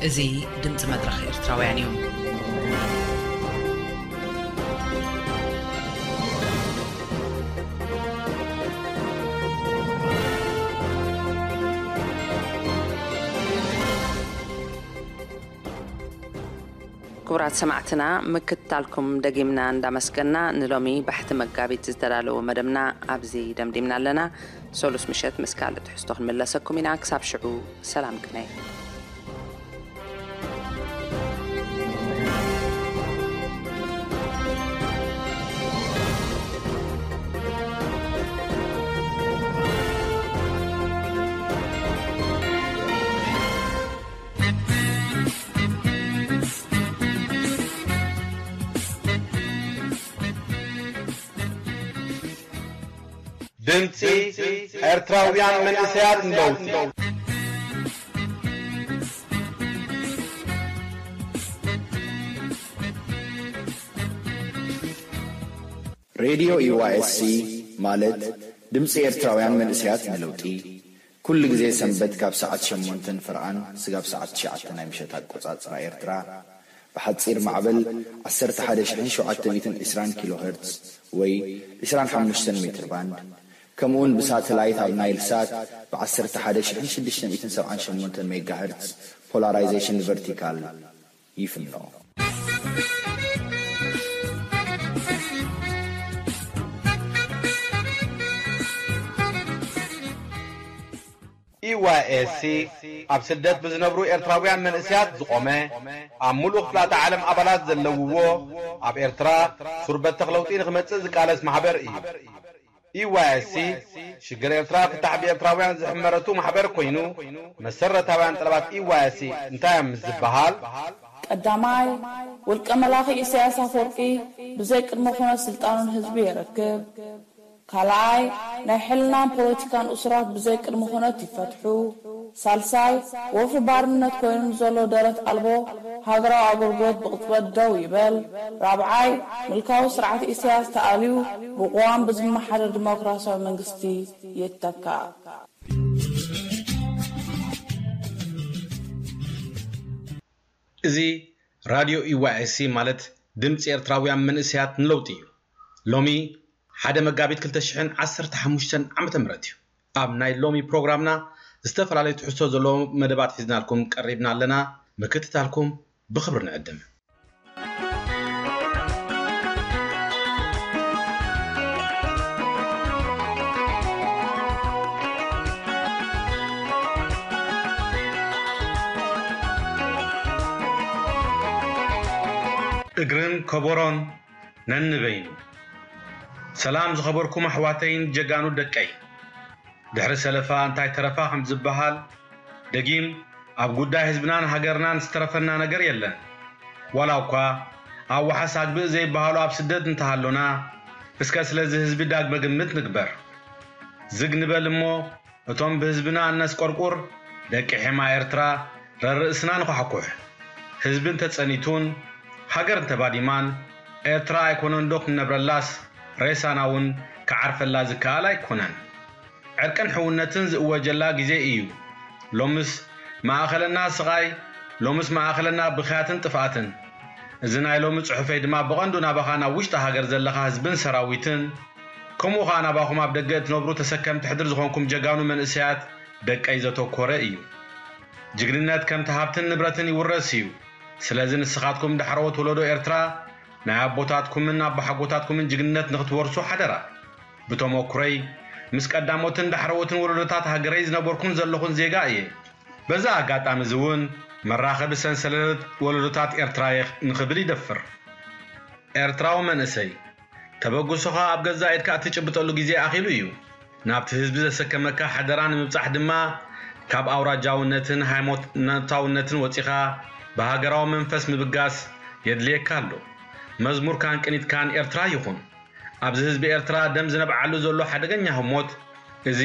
እዚ ድምፂ መድረኽ ኤርትራውያን እዩ። ክቡራት ሰማዕትና፣ ምክትታልኩም ደጊምና እንዳመስገና፣ ንሎሚ ባሕቲ መጋቢት ዝተዳለወ መደብና ኣብዚ ደምዲምና ኣለና። ሰሉስ ምሸት ምስ ካልእ ትሕዝቶ ክንምለሰኩም ኢና። ክሳብ ሽዑ ሰላም ቅነ። ድምፂ ኤርትራውያን መንእሰያት ንለውጢ። ሬድዮ ዩ ዋይ ኤስ ሲ ማለት ድምፂ ኤርትራውያን መንእሰያት ንለውጢ፣ ኩሉ ግዜ ሰንበት ካብ ሰዓት ሸሞንተ ንፍርቓን ስጋብ ሰዓት ትሽዓተ ናይ ምሸት ኣቆጻጽራ ኤርትራ፣ ብሓጺር ማዕበል ዓሰርተ ሓደ ሽሕን ሸውዓተ ሚእትን ዕስራን ኪሎ ሄርትዝ ወይ ዕስራን ሓሙሽተን ሜትር ባንድ፣ ከምኡውን ብሳተላይት ኣብ ናይል ሳት ብ ዓሰርተ ሓደ ሽሕን ሽዱሽተ ሚእትን ሰብዓን ሸሞንተን ሜጋ ሄርትዝ ፖላራይዜሽን ቨርቲካል ይፍኖ። ኢ ዋይ ኤስ ሲ ኣብ ስደት ብዝነብሩ ኤርትራውያን መንእሰያት ዝቖመ፣ ኣብ ምሉእ ክፍላተ ዓለም ኣባላት ዘለውዎ፣ ኣብ ኤርትራ ሱር በተኽ ለውጢ ንኽመጽእ ዝቃለስ ማሕበር እዩ። ኢ ዋይ ኤስ ሲ ሽግር ኤርትራ ፍታሕ ብኤርትራውያን ዝሕመረቱ ማሕበር ኮይኑ፣ መሰረታውያን ጠለባት ኢ ዋይ ኤስ ሲ እንታይ እዮም ምስ ዝበሃል፣ ቀዳማይ፣ ውልቀ መላኺ ኢሳያስ ኣፈወርቂ ብዘይ ቅድመ ኩነት ስልጣኑ ንህዝቢ የረክብ። ካልኣይ፣ ናይ ሕልናን ፖለቲካን እሱራት ብዘይ ቅድመ ኩነት ይፈትሑ። ሳልሳይ፣ ወፍሪ ባርነት ኮይኑ ንዘሎ ደረት ኣልቦ ሃገራዊ ኣገልግሎት ብቕጽበት ደው ይበል። ራብዓይ፣ ምልካዊ ስርዓት ኢሳያስ ተኣልዩ ብቅዋም ብዝመሓደር ዲሞክራሲያዊ መንግስቲ ይተካእ። እዚ ራድዮ ኢ ዋይ ኤስ ሲ ማለት ድምፂ ኤርትራውያን መንእሰያት ንለውጢ እዩ። ሎሚ ሓደ መጋቢት ክልተ ሽሕን ዓሰርተ ሓሙሽተን ዓመተ ምህረት እዩ። ኣብ ናይ ሎሚ ፕሮግራምና ዝተፈላለዩ ትሕዝቶ ዘለዎ መደባት ሒዝናልኩም ቀሪብና ኣለና። ምክትታልኩም ብኽብሪ ንዕድም። እግርን ከበሮን ነንበይኑ። ሰላም ዝኸበርኩም ኣሕዋተይን ጀጋኑ ደቀይ። ድሕሪ ሰለፋ እንታይ ተረፋ ከም ዝበሃል፣ ደጊም ኣብ ጉዳይ ህዝብናን ሃገርናን ዝተረፈና ነገር የለን። ዋላ እኳ ኣዋሓስ ኣግብእ ዘይበሃሉ ኣብ ስደት እንተሃሎና፣ እስከ ስለዚ ህዝቢ ዳግመ ግምት ንግበር። ዝግ ንበል እሞ፣ እቶም ብህዝብና እነስቆርቁር ደቂ ሔማ ኤርትራ ረርእስና ንኳሕኩሕ። ህዝቢ እንተጸኒቱን ሃገር እንተባዲማን፣ ኤርትራ ኣይኮነንዶ ክንነብረላስ፣ ሬሳና እውን ክዓርፈላ ዝከኣል ኣይኮነን። ዕርቅን ሕውነትን ዝእወጀላ ግዜ እዩ። ሎምስ ማእኸለና ስቓይ፣ ሎምስ ማእኸለና ብኽያትን ጥፍኣትን። እዚ ናይ ሎሚ ጽሑፈይ ድማ ብቐንዱ ናባኻ ናብ ውሽጢ ሃገር ዘለኻ ህዝብን ሰራዊትን፣ ከምኡ ኸኣ ናባኹም ኣብ ደገ እትነብሩ ተሰከምቲ ሕድሪ ዝኾንኩም ጀጋኑ መንእሰያት ደቀይ ዘተኮረ እዩ። ጅግንነት ከምቲ ሃብትን ንብረትን ይውረስ እዩ። ስለዚ ንስኻትኩም ዳሕረዎት ወለዶ ኤርትራ ናይ ኣቦታትኩምን ኣቦሓጎታትኩምን ጅግንነት ንኽትወርሱ ሓደራ። ብተመኩረይ ምስ ቀዳሞትን ዳሕረዎትን ወለዶታት ሃገረይ ዝነበርኩን ዘለኹን ዜጋ እየ። በዚ ኣጋጣሚ እዚ እውን መራኸቢ ሰንሰለት ወለዶታት ኤርትራ እየ ንኽብል ይደፍር። ኤርትራዊ መንእሰይ፣ ተበግሶኻ ኣብ ገዛእ ኢድካ እትጭብጠሉ ግዜ ኣኺሉ እዩ። ናብቲ ህዝቢ ዘሰከመካ ሓደራ ንምብጻሕ ድማ ካብ ኣውራጃውነትን ሃይማኖታውነትን ወጺኻ ብሃገራዊ መንፈስ ምብጋስ የድልየካ ኣሎ። መዝሙርካን ቅኒትካን ኤርትራ ይኹን። ኣብዚ ህዝቢ ኤርትራ ደም ዝነብዓሉ ዘሎ ሓደገኛ ህሞት፣ እዚ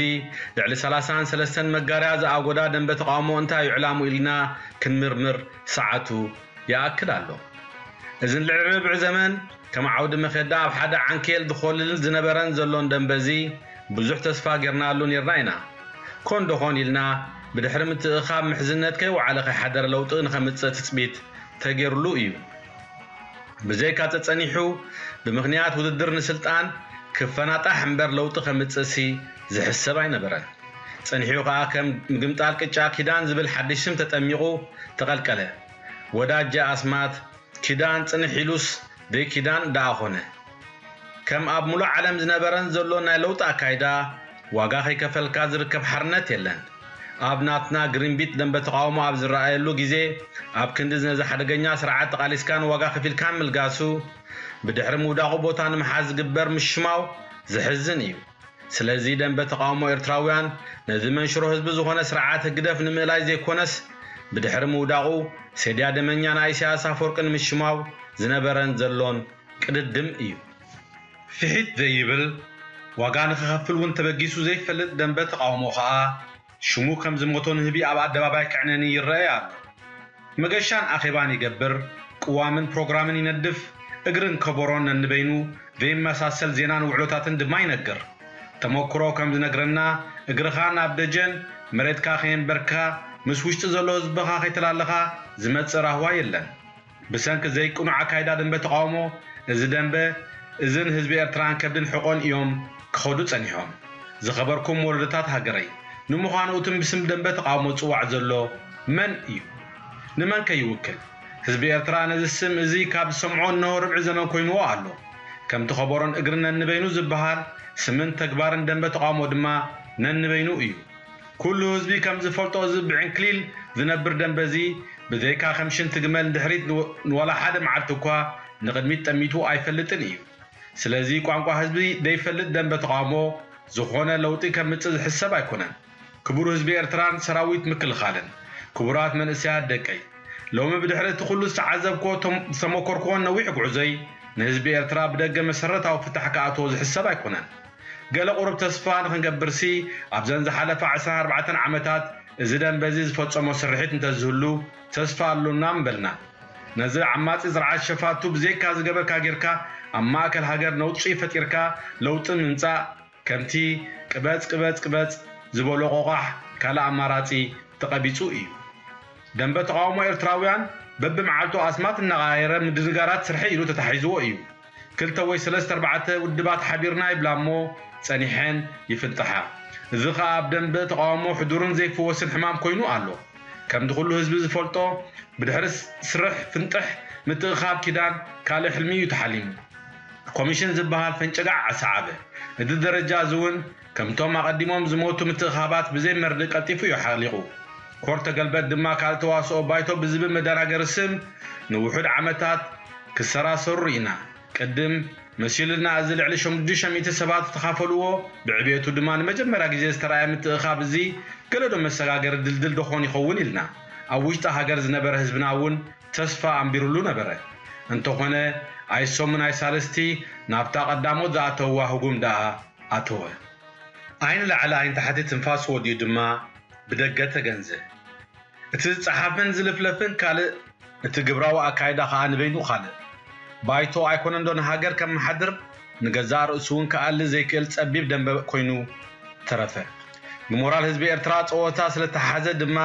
ልዕሊ ሰላሳን ሰለስተን መጋርያ ዝኣጎዳ ደንበ ተቓውሞ እንታይ እዩ ዕላሙ ኢልና ክንምርምር ሰዓቱ ይኣክል ኣሎ። እዚ ልዕሊ ርብዒ ዘመን ከም ዓውዲ መኸዳ ኣብ ሓደ ዓንኬል ዝኾልልን ዝነበረን ዘሎን ደንበ እዚ ብዙሕ ተስፋ ጌርናሉ ኔርና ኢና። ኮን ዶ ኾን ኢልና ብድሕሪ ምትእኻብ ምሕዝነት ከይወዓለ ከይሓደረ ለውጢ ንኸምጽእ ትጽቢት ተጌሩሉ እዩ። ብዘይካ ተጸኒሑ ብምኽንያት ውድድር ንስልጣን ክፈናጣሕ እምበር ለውጢ ከምጽእሲ ዝሕሰብ ኣይነበረን። ጸኒሑ ከኣ ከም ምግምጣል ቅጫ ኪዳን ዝብል ሓድሽ ስም ተጠሚቑ ተቐልቀለ። ወዳጀ ኣስማት ኪዳን ጽንሕ ኢሉስ ደይ ኪዳን ደኣ ኾነ። ከም ኣብ ሙሉእ ዓለም ዝነበረን ዘሎ ናይ ለውጢ ኣካይዳ ዋጋ ከይከፈልካ ዝርከብ ሓርነት የለን። ኣብ ናትና ግሪንቢት ደንበ ተቓውሞ ኣብ ዝረኣየሉ ግዜ ኣብ ክንዲ ነዚ ሓደገኛ ስርዓት ተቓሊስካን ዋጋ ከፊልካን ምልጋሱ ብድሕሪ ምውዳቑ ቦታ ንምሓዝ ዝግበር ምሽማው ዘሕዝን እዩ። ስለዚ ደንበ ተቓውሞ ኤርትራውያን ነዚ መንሽሮ ህዝቢ ዝኾነ ስርዓት ህግደፍ ንምእላይ ዘይኮነስ ብድሕሪ ምውዳቑ ሴድያ ደመኛ ናይ ኢሳያስ ኣፈወርቂ ንምሽማው ዝነበረን ዘሎን ቅድድም እዩ። ፍሒት ዘይብል ዋጋ ንኽኸፍል እውን ተበጊሱ ዘይፈልጥ ደንበ ተቓውሞ ኸኣ ሽሙ ከም ዝሞቶ ንህቢ ኣብ ኣደባባይ ክዕነኒ ይረኣይ ኣሎ። መገሻን ኣኼባን ይገብር፣ ቅዋምን ፕሮግራምን ይነድፍ፣ እግርን ከበሮን ነንበይኑ ዘይመሳሰል ዜናን ውዕሎታትን ድማ ይነግር። ተመክሮ ከም ዝነግረና እግርኻ ናብ ደጀን መሬትካ ከየንበርካ ምስ ውሽጢ ዘሎ ህዝብኻ ከይተላለኻ ዝመጽእ ራህዋ የለን። ብሰንኪ ዘይቅኑዕ ኣካይዳ ደንበ ተቓውሞ እዚ ደንበ እዝን ህዝቢ ኤርትራን ከብድን ሕቖን እዮም ክኸዱ ጸኒሖም። ዝኸበርኩም ወለዶታት ሃገረይ፣ ንምዃኑ እቱም ብስም ደንበ ተቓውሞ ዝጽዋዕ ዘሎ መን እዩ? ንመን ከ ይውክል? ህዝቢ ኤርትራ ነዚ ስም እዚ ካብ ዝሰምዖ እነሆ ርብዒ ዘመን ኮይንዎ ኣሎ። ከምቲ ከበሮን እግርን ነንበይኑ ዝበሃል ስምን ተግባርን ደንበ ተቓውሞ ድማ ነንበይኑ እዩ። ኩሉ ህዝቢ ከም ዝፈልጦ እዚ ብዕንክሊል ዝነብር ደንበ እዚ ብዘይካ ከም ሽንቲ ግመል ንድሕሪት ንወ-፣ ንዋላ ሓደ መዓልቲ እኳ ንቕድሚት ጠሚቱ ኣይፈልጥን እዩ። ስለዚ ቋንቋ ህዝቢ ዘይፈልጥ ደንበ ተቓውሞ ዝኾነ ለውጢ ከምጽእ ዝሕሰብ ኣይኮነን። ክቡር ህዝቢ ኤርትራን ሰራዊት ምክልኻልን፣ ክቡራት መንእሰያት ደቀይ፣ ሎሚ ብድሕሪ እቲ ኩሉ ዝተዓዘብክዎ ተም-፣ ዝተመኮርክዎን ነዊሕ ጉዕዞይ ንህዝቢ ኤርትራ ብደገ መሰረታዊ ፍታሕ ክኣትዎ ዝሕሰብ ኣይኮነን። ገለ ቁሩብ ተስፋ ንኽንገብርሲ ኣብዘን ዝሓለፋ ዕስራን ኣርባዕተን ዓመታት እዚ ደንበ እዚ ዝፈጸሞ ስርሒት እንተዝህሉ ተስፋ ኣሎና ምበልና። ነዚ ዓማጺ ስርዓት ሸፋቱ ብዘይካ ዝገበርካ ጌርካ ኣብ ማእከል ሃገር ነውጺ ፈጢርካ ለውጢ ምምጻእ ከምቲ ቅበጽ ቅበጽ ቅበጽ ዝበሎ ቆቋሕ ካልእ ኣማራጺ ተቐቢጹ እዩ። ደንበ ተቓውሞ ኤርትራውያን በብመዓልቱ ኣስማት እናቐያየረ ምድንጋራት ስርሐይ ኢሉ ተታሒዝዎ እዩ። ክልተ ወይ ሰለስተ ኣርባዕተ ውድባት ሓቢርና ይብላ እሞ ጸኒሐን ይፍንጥሓ። እዚ ኸኣ ኣብ ደንበ ተቓውሞ ሕዱርን ዘይፍወስን ሕማም ኮይኑ ኣሎ። ከምቲ ኩሉ ህዝቢ ዝፈልጦ ብድሕሪ ስርሕ ፍንጥሕ ምትእኻብ ኪዳን ካልእ ሕልሚ እዩ ተሓሊሙ። ኮሚሽን ዝበሃል ፈንጨጋዕ ኣሰዓበ። እቲ ደረጃ እዚ እውን ከምቶም ኣቐዲሞም ዝሞቱ ምትእኻባት ብዘይ መርድእ ቀልጢፉ እዩ ሓሊቑ። ኮር ተገልበጥ ድማ ካልእ ተዋስኦ ባይቶ ብዝብል መደናገሪ ስም ንውሑድ ዓመታት ክሰራሰሩ ርኢና። ቅድም መሲሉና እዚ ልዕሊ ሽዱሽተ ሚእቲ ሰባት ዝተኻፈልዎ ብዕቤቱ ድማ ንመጀመርያ ግዜ ዝተራእየ ምትእኻብ እዚ ገለ ዶ መሰጋገሪ ድልድል ዶኾን ይኸውን ኢልና። ኣብ ውሽጢ ሃገር ዝነበረ ህዝብና እውን ተስፋ ኣንቢሩሉ ነበረ። እንተኾነ ኣይሶምን ኣይሳልስቲ ናብታ ቀዳሞት ዝኣተውዋ ህጉም ደኣ ኣተወ። ኣይንላዕሊ ኣይንታሕቲ ትንፋስ ወዲኡ ድማ ብደገ ተገንዘ። እቲ ዝጸሓፍን ዝልፍለፍን ካልእ፣ እቲ ግብራዊ ኣካይዳ ከኣ ንበይኑ ካልእ። ባይቶ ኣይኮነንዶ ንሃገር ከመሓድር፣ ንገዛእ ርእሱ እውን ክኣሊ ዘይክእል ጸቢብ ደንበ ኮይኑ ተረፈ። ብሞራል ህዝቢ ኤርትራ ጸወታ ስለ ተሓዘ ድማ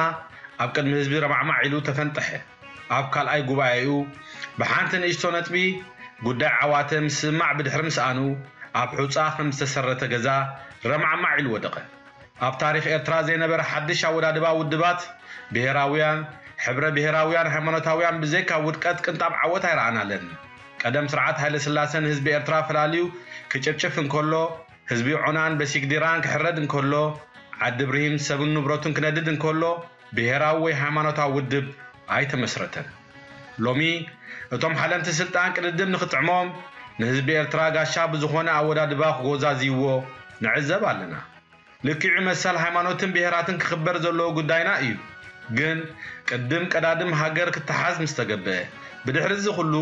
ኣብ ቅድሚ ህዝቢ ረማዕማዕ ኢሉ ተፈንጠሐ። ኣብ ካልኣይ ጉባኤኡ ብሓንቲ ንእሽቶ ነጥቢ ጉዳይ ዓዋተ ምስማዕ ብድሕሪ ምስኣኑ ኣብ ሑጻ ከም ዝተሰረተ ገዛ ረማዕማዕ ኢሉ ወደቐ። ኣብ ታሪኽ ኤርትራ ዘይነበረ ሓድሽ ኣወዳድባ ውድባት ብሄራውያን፣ ሕብረ ብሄራውያን፣ ሃይማኖታውያን ብዘይካ ውድቀት ቅንጣብ ዓወት ኣይረኣናለን። ቀደም ስርዓት ሃይለ ስላሰ ንህዝቢ ኤርትራ ፈላልዩ ክጭፍጭፍ እንከሎ፣ ህዝቢ ዖናን በሲግዲራን ክሕረድ እንከሎ፣ ዓዲ ብርሂም ሰብን ንብረቱን ክነድድ እንከሎ፣ ብሄራዊ ወይ ሃይማኖታዊ ውድብ ኣይተመስረተን። ሎሚ እቶም ሓለምቲ ስልጣን ቅድድም ንኽጥዕሞም ንህዝቢ ኤርትራ ጋሻ ብዝኾነ ኣወዳድባ ክጎዛዝይዎ ንዕዘብ ኣለና። ልክዑ መሰል ሃይማኖትን ብሄራትን ክኽበር ዘለዎ ጉዳይና እዩ። ግን ቅድም ቀዳድም ሃገር ክትሓዝ ምስ ተገብአ፣ ብድሕሪ እዚ ኩሉ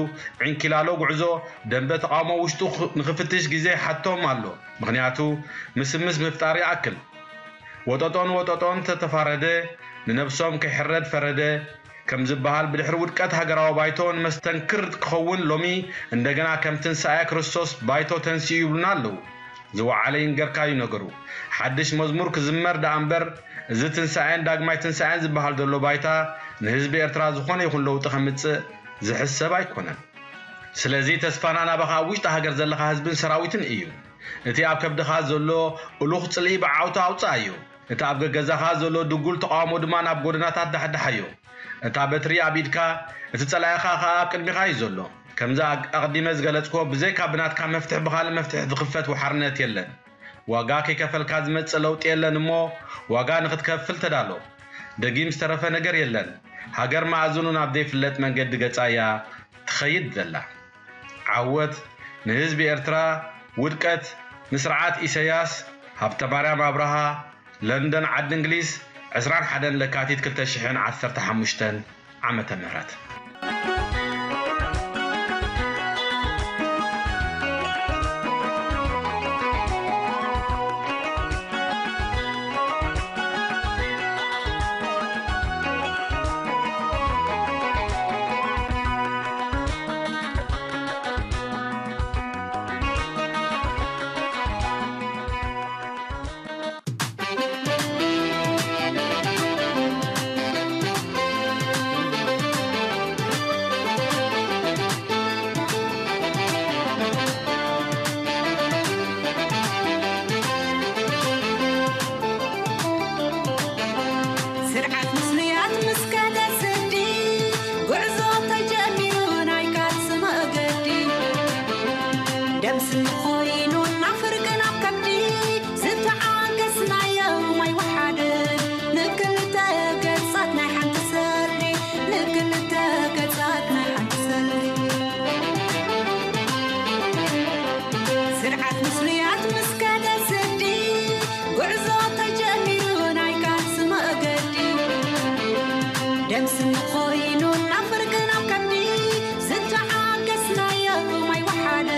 ዕንኪላሎ ጉዕዞ ደንበ ተቓውሞ ውሽጡ ኽ-፣ ንኽፍትሽ ግዜ ይሓቶም ኣሎ። ምኽንያቱ ምስምስ ምፍጣር ይኣክል። ወጠጦን ወጠጦን ተተፋረደ፣ ንነብሶም ከይሕረድ ፈረደ፣ ከም ዝበሃል ብድሕሪ ውድቀት ሃገራዊ ባይቶ ንመስተንክር ክኸውን ሎሚ እንደገና ከም ትንሳኤ ክርስቶስ ባይቶ ተንሲኡ ይብሉና ኣለዉ። ዝወዓለ ይንገርካ እዩ ነገሩ። ሓድሽ መዝሙር ክዝመር ደኣ እምበር፣ እዚ ትንሳኤን ዳግማይ ትንሳኤን ዝበሃል ዘሎ ባይታ ንህዝቢ ኤርትራ ዝኾነ ይኹን ለውጢ ከምጽእ ዝሕሰብ ኣይኮነን። ስለዚ ተስፋና ናባኻ ኣብ ውሽጢ ሃገር ዘለኻ ህዝብን ሰራዊትን እዩ። እቲ ኣብ ከብድኻ ዘሎ እሉኽ ጽልኢ ብዓውታ ኣውጽኣዮ። እቲ ኣብ ገገዛኻ ዘሎ ድጉል ተቓውሞ ድማ ናብ ጎደናታት ዳሕዳሓዮ። እታ በትሪ ኣብ ኢድካ፣ እቲ ጸላኢኻ ኸኣ ኣብ ቅድሚኻ እዩ ዘሎ። ከምዚ ኣቅ-፣ ኣቕዲመ ዝገለጽክዎ፣ ብዘይካ ብናትካ መፍትሕ ብኻልእ መፍትሕ ዝኽፈት ወሓርነት የለን። ዋጋ ከይከፈልካ ዝመጽእ ለውጢ የለን እሞ፣ ዋጋ ንኽትከፍል ተዳሎ። ደጊም ዝተረፈ ነገር የለን። ሃገር መኣዝኑ ናብ ዘይፍለጥ መንገዲ ገጻ እያ ትኸይድ ዘላ። ዓወት ንህዝቢ ኤርትራ፣ ውድቀት ንስርዓት ኢሰያስ። ሃብተማርያም ኣብርሃ፣ ለንደን ዓዲ እንግሊዝ፣ ዕስራን ሓደን ለካቲት ክልተ ሽሕን ዓሰርተ ሓሙሽተን ዓመተ ምህረት። ስርዓት ምስሉያት ምስ ከደ ስዲ፣ ጉዕዞ ተጀሚሩ ናይ ቃልሲ መገዲ። ደም ስኒ ኮይኑ ናብ ፍርቂ ናብ ከብዲ፣ ዝተዓገስናዮ ማይ ወሓደ። ንክልተ ገጻት ናይ ሓንቲ ሰልዲ፣ ንክልተ ገጻት ናይ ሓንቲ ሰልዲ። ስርዓት ምስሉያት ምስ ከደ ስዲ፣ ጉዕዞ ተጀሚሩ ናይ ቃልሲ መገዲ። ደም ስኒ ኮይኑ ናብ ፍርቂ ናብ ከብዲ፣ ዝተዓገስናዮ ማይ ወሓደ።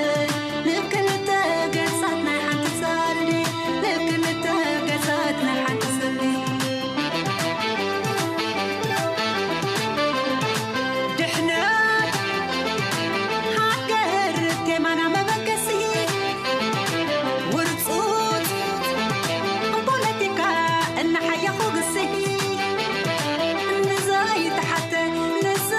ንክልተ ገጻት ናይ ሓንቲ ሰልዲ፣ ንክልተ ገጻት ናይ ሓንቲ ሰልዲ። ድሕነት ሃገር ቴማና መበገሲ፣ ውርጹጽ ፖለቲካ እናሓየኹ ግሲ፣ ንዘይተሓተ ንዘ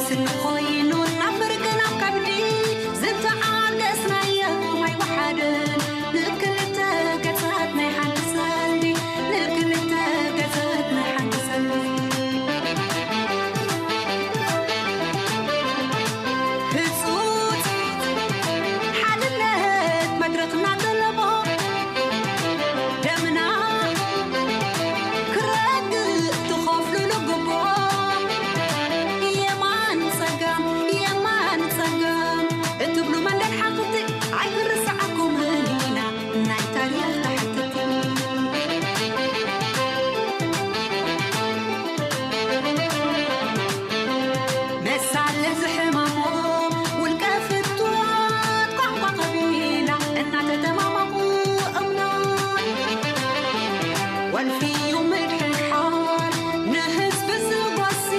ስኒ ኮይኑ ናብ ፍርቂ ናብ ከብዲ ዝተዓገስናዮ ማይ ወሓደ ንክልተ ገጻት ናይ ሓንቲ ሰልዲ ንክልተ ገጻት ናይ ሓንቲ ሰልዲ ህጹጽ ሓድነት መድረኽና ጠለቦ ደምና ክረግእ ትኸፍሉሉ ግቦ የማን ጸጋም የማን ጸጋም እትብሉ መለል ሓፍቲ ኣይክንርስዓኩምን ኢና ናይ ታሪኽ ተሓተቲ መሳለ ዝሕመሞ ውልቀ ፍትወት ቋንቋ ቀቢላ እናተተማመቑ እምኖት ወልፊዩ ምድሕሓር ንህዝቢ ዝጎሲ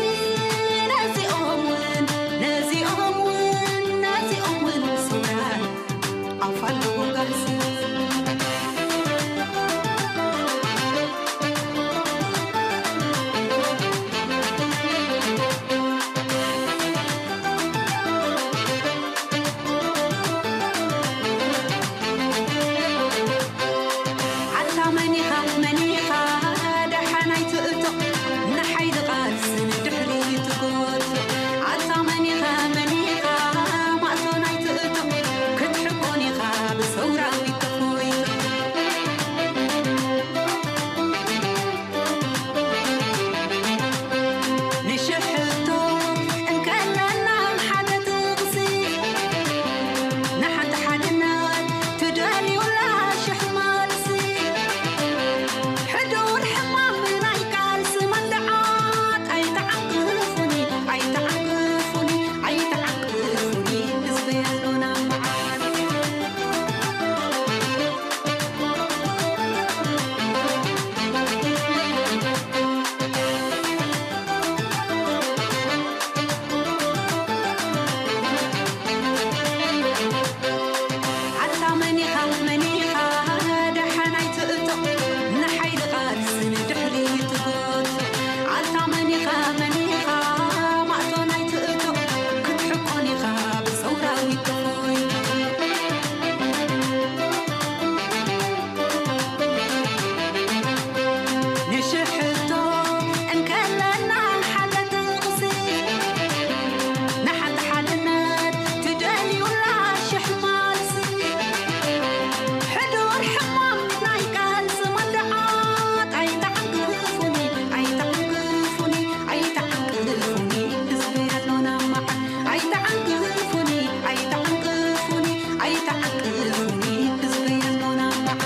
ነዚኦም እውን ነዚኦም እውን ነዚኦም እውን ስውራት ኣፋልጉ ጋህሲ ኣታ መኒኻ መኒኻ ደሓን ኣይትእቶ ንሓይሊ ቃልሲ ንድሕሪት ትጎቶ ኣታ መኒኻ መኒኻ ማእቶን ኣይትእቶ ክትሕቆን ኢኻ ብሰውራዊት ተፎይቶ ንሽሕቶ እንከለና ሓደ ጥቕሲ ንሓንቲ ሓድነት ትደልዩላ ሽሕ መልሲ ሕዱር ሕማም ናይ ቃልሲ መድዓት ኣይተዓንቅፉኒ ኣይተዓንቅፉኒ ኣይተዓንቅፉኒ ህዝቢ ኣሎና መዓት ኣታ መኒኻ መኒኻ ደሓን ኣይትእቶ ንሓይሊ ቃልሲ ንድሕሪት ትጎቶ ኣታ መኒኻ መኒኻ ማእቶ ናይ ትእቶ ክትሕቆን ኢኻ ብሰውራዊት ተኾይኑ ንሽሕቶ እንከለና ሓደ ጥቕሲ ንሓንቲ ሓድነት ትደልዩላ ሽሕ ማልሲ ሕዱር ሕማም ናይ ቃልሲ መድዓት ኣይተዓንቅፉኒ ኣይተዓንቅፉኒ ኣይተዓንቅፉኒ ህዝቢ ኣሎና መዓት ኣይተዓንቅፉኒ ኣይተዓንቅፉኒ ኣይተዓንቅፉኒ ህዝቢ ኣሎና መዓት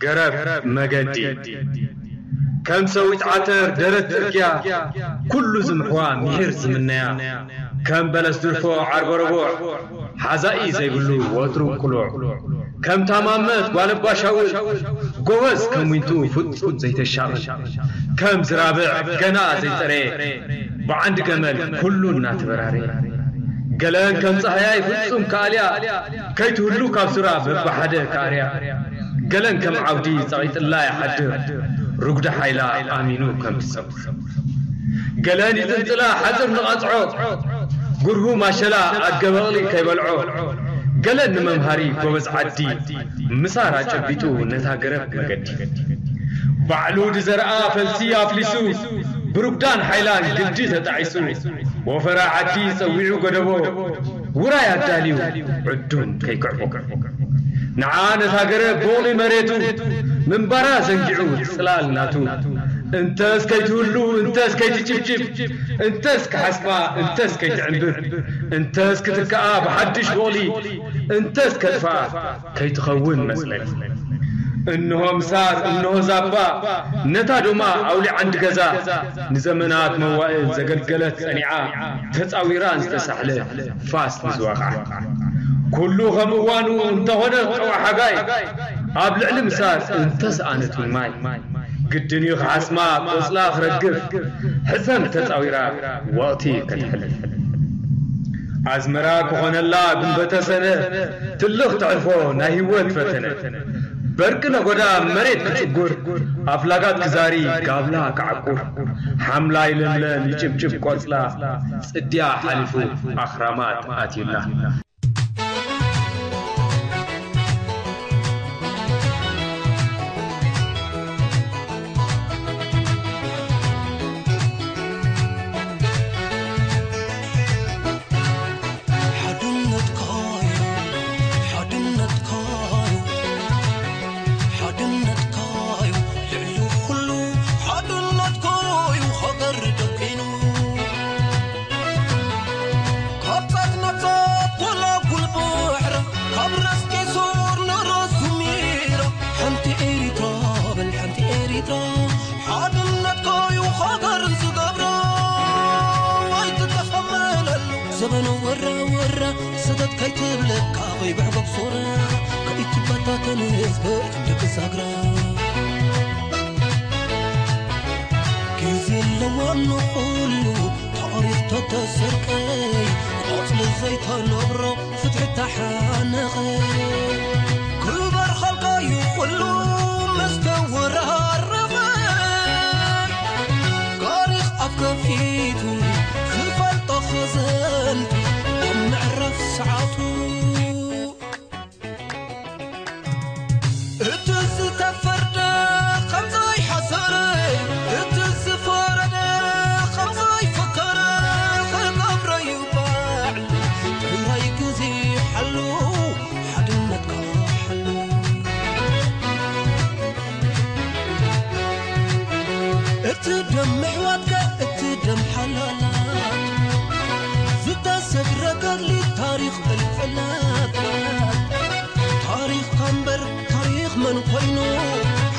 ገረብ መገዲ ከም ሰዊት ዓተር ደረት ጽርግያ ኩሉ ዝምሕዋ ምሒር ዝምነያ ከም በለስ ድርፎ ዓርበረቦዕ ሓዛኢ ዘይብሉ ወትሩ ቅሉዕ ከም ታማመት ጓል ኣባ ሻውል ጎበዝ ከም ዊንቱ ፍጹም ዘይተሻቕል ከም ዝራብዕ ገና ዘይጠረየ ብዓንዲ ገመል ኩሉ እናተበራረየ ገለን ከም ጻህያይ ፍጹም ከኣልያ ከይትህሉ ካብ ሱራ በብሓደ ከኣርያ ገለን ከም ዓውዲ ጸቒጥላ ይሓድር ርጉዲ ሓይላ ኣሚኑ ከም ትጸውር ገለን ይጽንጽላ ሓጽር ንቐጽዖ ጉርሁ ማሸላ ኣድገ በቕሊ ከይበልዖ ገለን ንመምሃሪ ጎበዝ ዓዲ ምሳር ኣጨቢጡ ነታ ገረብ መገዲ ባዕሉ ድዘርኣ ፈልሲ ኣፍሊሱ ብሩግዳን ሓይላን ግዲ ተጣዒሱ ወፈራ ዓዲ ጸዊዑ ገደቦ ውራይ ኣዳልዩ ዕዱም ከይክዕቦ ንዓ ነታ ገረብ ቦቕሊ መሬቱ ምንባራ ዘንጊዑ ጽላል ናቱ እንተስ ከይትህሉ እንተስ ከይትጭብጭብ እንተስ ክሓስባ እንተስ ከይትዕንብብ እንተስ ክትከኣ ብሓድሽ ቦቕሊ እንተስ ከጥፍኣ ከይትኸውን መጽለሊ እንሆ ምሳር እንሆ ዛባ ነታ ዶማ ኣውሊዓ እንድገዛ ንዘመናት መዋእል ዘገልገለት ጸኒዓ ተጻዊራን ዝተሳሕለ ፋስ ንዝወቕዓ ኩሉ ከም እዋኑ እንተኾነ ቀውዓ ሓጋይ ኣብ ልዕሊ ምሳር እንተሰኣነት እውን ማይ ግድን እዩ ክሓስማ ቆጽላ ክረግፍ፣ ሕሰም ተጻዊራ ወቕቲ ከተሕልፍ። ኣዝመራ ክኾነላ ጉንበተ ሰነ፣ ትልኽ ተዕርፎ ናይ ህይወት ፈተነ። በርቂ ነጎዳ መሬት ክጽጉር፣ ኣፍላጋት ክዛሪ ጋብላ ክዓቁር። ሓምላይ ለምለም ይጭብጭብ ቆጽላ፣ ጽድያ ሓሊፉ ኣኽራማት ኣትዩላ። ሓድነትካዩ፣ ሓድነትካዩ፣ ሓድነትካዩ ልዕሊ ኩሉ፣ ሓድነትካዩ ሃገር ደቂኑ። ካብ ጻት ናብ ጻት ጎላጉል ባሕሪ፣ ካብ ራስ ጌሶር ንራስ ዙሚራ፣ ሓንቲ ኤሪትራ በል ሓንቲ ኤሪትራ፣ ሓድነትካዩ ሃገር ዝገብራ። ኣይትተኸመለሉ ዘበነ ወራ ወራ፣ ሰተት ከይትብለካ ከይብዕጎብ ሶራ፣ ከይትበታተን ህዝቢ ክንዲ ክዛግራ። ግዜ ኣለዋ ንኹሉ ታሪኽ ተተሰርቀ፣ ቆጽሊ ዘይተነብሮ ፍትሒ ተሓነቐ። ክበርኸልካዩ ኩሉ መስተወራረቐ። ታሪኽ ኣፍ ከፊቱ ዝፈልጦ ኸዘንቱ ኣብ ምዕራፍ ሰዓቱ። እቲ ዝተፈርደ ከም ዘይሓሰረ፣ እቲ ዝፈረደ ከም ዘይፈከረ፣ ክገብሮ እዩ ባዕሉ። ጥራይ ግዜ ሓሉ፣ ሓድነትካ ሓሉ። እቲ ደም ምሕዋትካ፣ እቲ ደም ሓላላት ዝተሰግረ ገድሊ ታሪኽ እልፍላት። ታሪኽካ እምበር ታሪኽ መን ኮይኑ?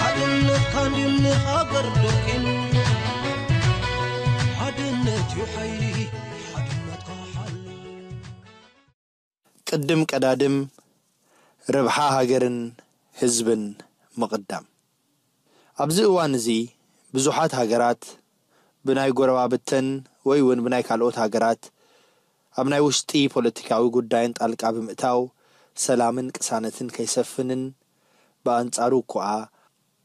ሓድነትካ እንድዩ ንሃገር ደቂኑ። ሓድነት እዩ ሓይሊ፣ ሓድነትካ ሓሉ። ቅድም ቀዳድም ረብሓ ሃገርን ህዝብን ምቕዳም። ኣብዚ እዋን እዚ ብዙሓት ሃገራት ብናይ ጎረባብተን ወይ እውን ብናይ ካልኦት ሃገራት ኣብ ናይ ውሽጢ ፖለቲካዊ ጉዳየን ጣልቃ ብምእታው ሰላምን ቅሳነትን ከይሰፍንን ብኣንጻሩ እኳኣ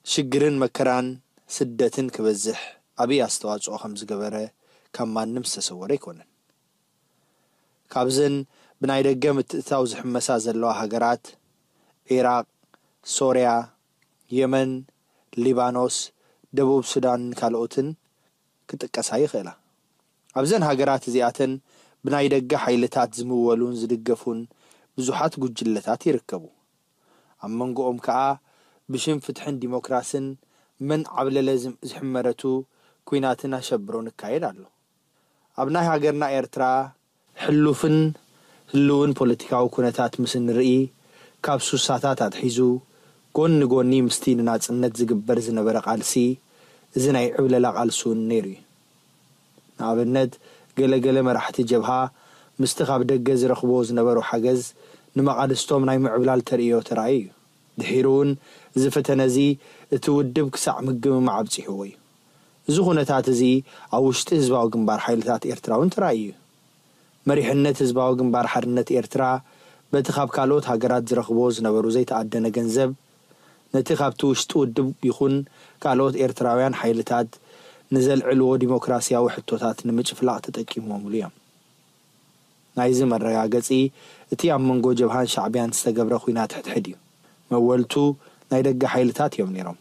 ሽግርን መከራን ስደትን ክበዝሕ ዓብዪ ኣስተዋጽኦ ከም ዝገበረ ካብ ማንም ዝተሰወረ ኣይኮነን። ካብዘን ብናይ ደገ ምትእትታው ዝሕመሳ ዘለዋ ሃገራት ዒራቕ፣ ሶርያ፣ የመን፣ ሊባኖስ፣ ደቡብ ሱዳንን ካልኦትን ክጥቀሳ ይኽእላ። ኣብዘን ሃገራት እዚኣተን ብናይ ደገ ሓይልታት ዝምወሉን ዝድገፉን ብዙሓት ጉጅለታት ይርከቡ። ኣብ መንጎኦም ከኣ ብሽም ፍትሕን ዲሞክራስን መን ዓብለለ ዝም-፣ ዝሕመረቱ ኲናትን ኣሸብሮን ይካየድ ኣሎ። ኣብ ናይ ሃገርና ኤርትራ ሕሉፍን ህልውን ፖለቲካዊ ኩነታት ምስ እንርኢ፣ ካብ ሱሳታት ኣትሒዙ፣ ጎኒ ጎኒ ምስቲ ንናጽነት ዝግበር ዝነበረ ቃልሲ፣ እዚ ናይ ዕብለላ ቃልሲ እውን ነይሩ እዩ። ንኣብነት፣ ገለ ገለ መራሕቲ ጀብሃ ምስቲ ካብ ደገ ዝረኽብዎ ዝነበሩ ሓገዝ ንመቓልስቶም ናይ ምዕብላል ተርእዮ ተራእዩ እዩ። ድሒሩ እውን እዚ ፈተነ እዚ እቲ ውድብ ክሳዕ ምግምማዕ ኣብጺሕዎ እዩ። እዚ ኩነታት እዚ ኣብ ውሽጢ ህዝባዊ ግንባር ሓይልታት ኤርትራ እውን ተራእዩ እዩ። መሪሕነት ህዝባዊ ግንባር ሓርነት ኤርትራ በቲ ካብ ካልኦት ሃገራት ዝረኽብዎ ዝነበሩ ዘይተኣደነ ገንዘብ ነቲ ካብቲ ውሽጢ ውድብ ይኹን ካልኦት ኤርትራውያን ሓይልታት ንዘልዕልዎ ዲሞክራስያዊ ሕቶታት ንምጭፍላቕ ተጠቂሞምሉ እዮም። ናይዚ መረጋገጺ እቲ ኣብ መንጎ ጀብሃን ሻዕብያን ዝተገብረ ኲናት ሕድሕድ እዩ። መወልቱ ናይ ደገ ሓይልታት እዮም ነይሮም።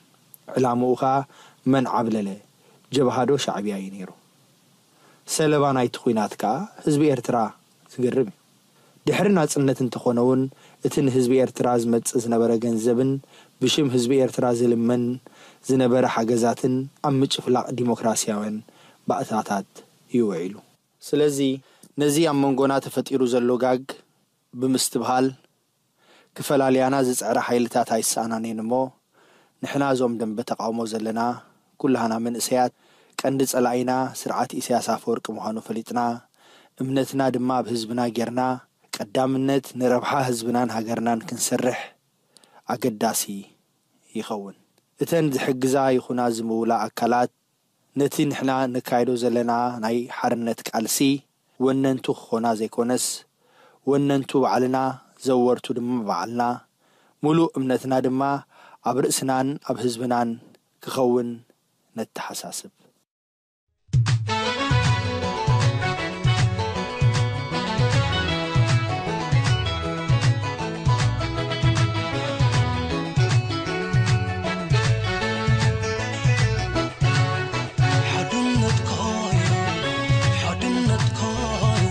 ዕላምኡ ኸኣ መን ዓብለለ፣ ጀብሃ ዶ ሻዕብያ እዩ ነይሩ። ሰለባ ናይቲ ኲናት ከኣ ህዝቢ ኤርትራ። ዝገርም እዩ። ድሕሪ ናጽነት እንተኾነ እውን እቲ ንህዝቢ ኤርትራ ዝመጽእ ዝነበረ ገንዘብን ብሽም ህዝቢ ኤርትራ ዝልመን ዝነበረ ሓገዛትን ኣብ ምጭፍላቕ ዲሞክራስያውያን ባእታታት እዩ ውዒሉ። ስለዚ ነዚ ኣብ መንጎና ተፈጢሩ ዘሎ ጋግ ብምስትብሃል፣ ክፈላልያና ዝጽዕራ ሓይልታት ኣይሰኣናን እየን እሞ፣ ንሕና እዞም ደንበ ተቓውሞ ዘለና ኩላህና መንእሰያት፣ ቀንዲ ጸላኢና ስርዓት ኢሳያስ ኣፈወርቂ ምዃኑ ፈሊጥና፣ እምነትና ድማ ኣብ ህዝብና ጌርና፣ ቀዳምነት ንረብሓ ህዝብናን ሃገርናን ክንሰርሕ ኣገዳሲ ይኸውን። እተን ዝሕግዛ ይኹና ዝምውላ ኣካላት፣ ነቲ ንሕና ነካይዶ ዘለና ናይ ሓርነት ቃልሲ ወነንቱ ክኾና ዘይኮነስ፣ ወነንቱ ባዕልና፣ ዘወርቱ ድማ ባዕልና፣ ሙሉእ እምነትና ድማ ኣብ ርእስናን ኣብ ህዝብናን ክኸውን ነተሓሳስብ። ሓድነትካዩ፣ ሓድነትካዩ፣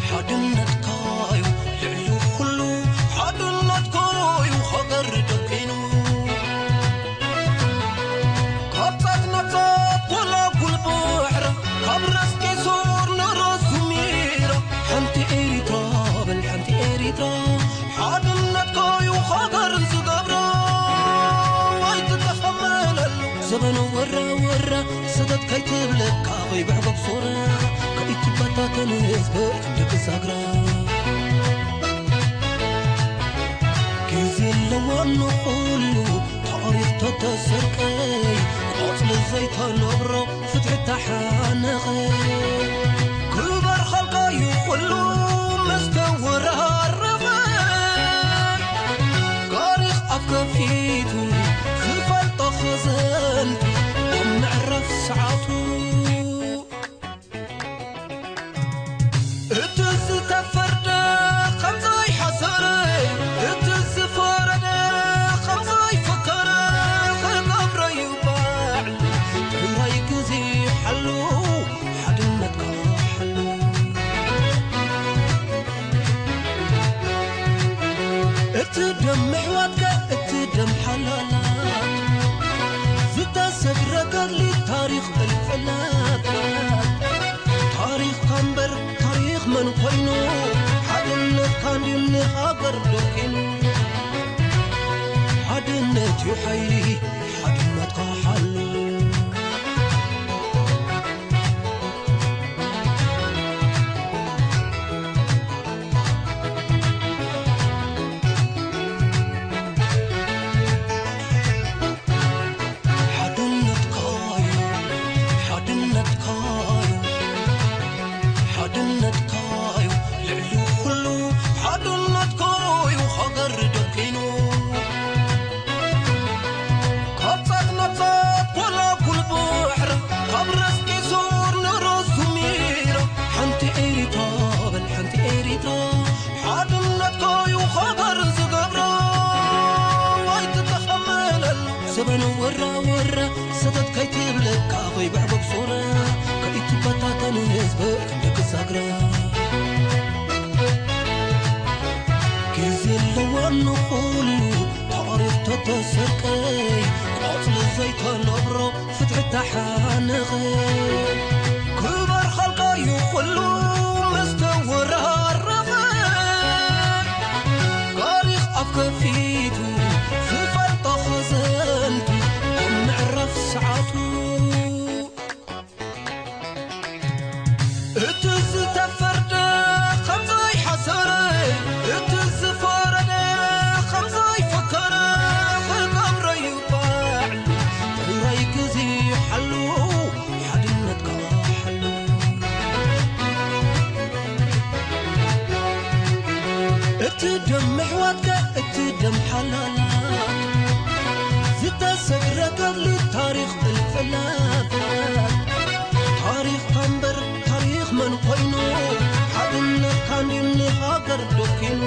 ሓድነትካዩ፣ ልዕሊ ኩሉ ሓድነትካዩ ሃገር ደቂኑ። ካብ ጻት ናብ ጻት ጎላጉል ባሕራ፣ ካብ ራስ ቄሶር ንራስ ዙሚራ፣ ሓንቲ ኤሪትራ በል ሓንቲ ኤሪትራ፣ ሓድነትካዩ ሃገር ዝገብራ። ኣይትተኸመለሉ ዘበን ወራ ወራ፣ ሰተት ከይትብለካ ከይብዕጎብ ሶራ፣ ከይትበታተን ህዝቢ ክንዲ ብዛግራ። ግዜ ኣለዋ ንኹሉ ታሪኽ ተተሰርቀይ፣ ቆጽሊ ዘይተነብሮ ፍትሒ ተሓነኸ። ክበር ኸልካዩ ኩሉ ምስ ተወራረፈ፣ ታሪኽ ኣፍ ከፊቱ ዝፈልጦ ኸዘንቱ ኣብ ምዕራፍ ሰዓቱ። እቲ ዝተፈርደ ከም ዘይሓሰረ፣ እቲ ዝፈረደ ከም ዘይፈከረ፣ ክገብረዩ ባዕሉ ጥራይ ግዜ ሓሉ፣ ሓድነትካ ሓሉ። እቲ ደም ምሕዋትካ፣ እቲ ደም ሓላላት ዝተሰግረ ገድሊ ታሪኽ እልፍላት። ታሪኽካ እምበር ታሪኽ መን ኮይኑ? ሓድነትካ እንድዩ ንሃገር ደኪኑ። ሓድነት እዩ ሓይሊ፣ ሓድነትካ ሓሉ። ሓድነትካዩ፣ ሓድነትካዩ፣ ሓድነትካዩ ልዕሊ ኩሉ፣ ሓድነትካዩ ሃገር ደኪኑ። ካብ ጻት ናብ ጻት ጎላጉል ባሕሪ፣ ካብ ራስ ቄሶር ንራስ ዙሚራ፣ ሓንቲ ኤሪትራ በል ሓንቲ ኤሪትራ፣ ሓድነትካዩ ሃገር ዝገብራ። ኣይትተኸመለሉ ዘበን ወራ ወራ፣ ሰተት ከይትብለካ ከይብዕጎብ ሶራ፣ ከይትበታተን ህዝቢ ክንዲ ክሳግራ። ግዜ ኣለዋ ንኹሉ ታሪኽ ተተሰርቀይ፣ ቆጽሊ ዘይተነብሮ ፍትሒ ተሓነኸ። ክበር ኸልካዩ ኩሉ ምስ ተወራረፈ፣ ታሪኽ ኣፍ ከፊቱ ዝፈልጦ ኸዘንቱ ኣብ ምዕራፍ ሰዓቱ። እቲ ዝተፈርደ ከም ዘይሓሰረ፣ እቲ ዝፈረደ ከም ዘይፈከረ፣ ክገብረዩ ባዕሉ ጥራይ ግዜ ሓሉ፣ ሓድነትካ ሓሉ። እቲ ደም ምሕዋትካ፣ እቲ ደም ሓላላት ዝተሰግረ ገድሊ ታሪኽ እልፍላት። ታሪኽካ እምበር ታሪኽ መን ኮይኑ? ሓድነትካ እንድዩ ንሃገር ደኪኑ።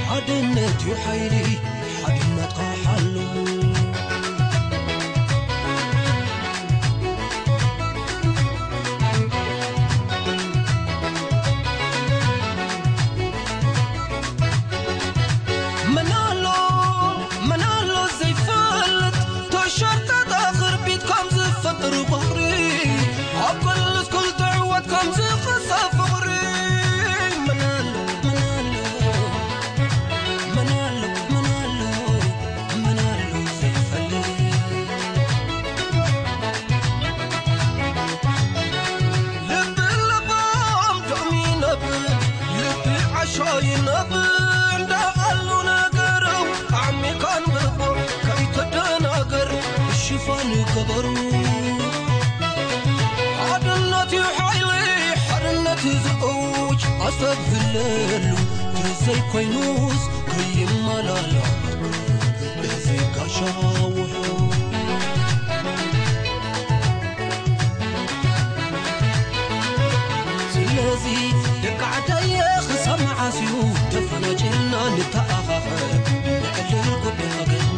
ሓድነት እዩ ሓይሊ፣ ሓድነትካ ሓሉ። ገበሩ ሓድነት እዩ ሓይሊ ሓድነት ዝእውጅ ኣሰብ ህለሉ ተዘይኮይኑስ ከይመላላ እዚ ጋሻ ውሑ ስለዚ ደቂ ዓደየ ክሳብ መዓስ እዩ ተፈናጭልና ንተኣኻኸብ ንዕልል ጉዳይ ሃገርና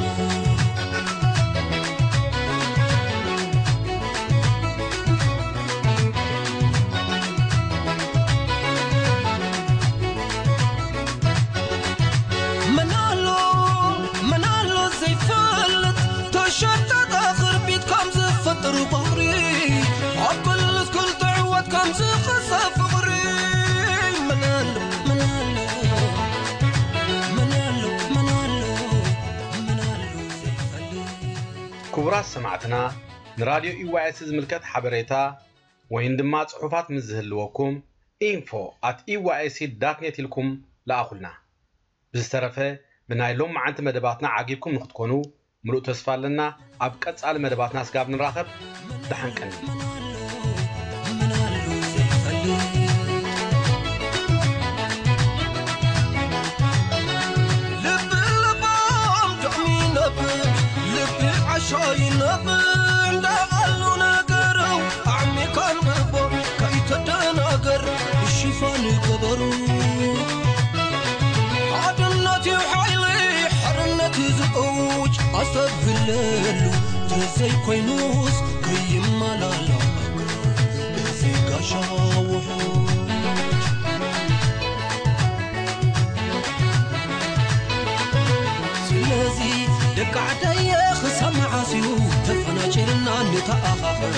መናሎ መናሎ ዘይፈልጥ ተሸጠጠ ክርቢት ከም ዝፈጥር ባሕሪ ኣብ ክልል ክልተ ዕወት ከም ዝኸሰብ ፍቕሪ መናሎ መናሎ መናሎ መናሎ መናሎ ዘይፈልጥ ክቡራት ሰማዕትና ንራድዮ ኢዋኤስ ዝምልከት ሓበሬታ ወይን ድማ ጽሑፋት ምስ ዝህልወኩም info at E Y S dot net ኢልኩም ለኣኹልና። ብዝተረፈ ብናይ ሎም መዓንቲ መደባትና ዓጊብኩም ንክትኮኑ ምሉእ ተስፋ ኣለና። ኣብ ቀጻሊ መደባትና ስጋብ ንራኸብ ደሓን ቀኒ። ልቢ ለባም ጥዑም ይነብር ልቢ ዓሻ ይነብር እንዳቓሉ ነገረው ኣዕሚካ ንብቦ ከይተደናገር ብሽፋን ገበሩ ሓድነት እዩ ሓይሊ ሓርነት ዝእውጅ ኣሰብ ህለሉ ተዘይኮይኑስ ከይመላላ እዚ ጋሻ ውሑጅ ስለዚ ደቂ ዓደየ ክሳብ መዓስ እዩ ተፈናጭልና ንተኣኻኸብ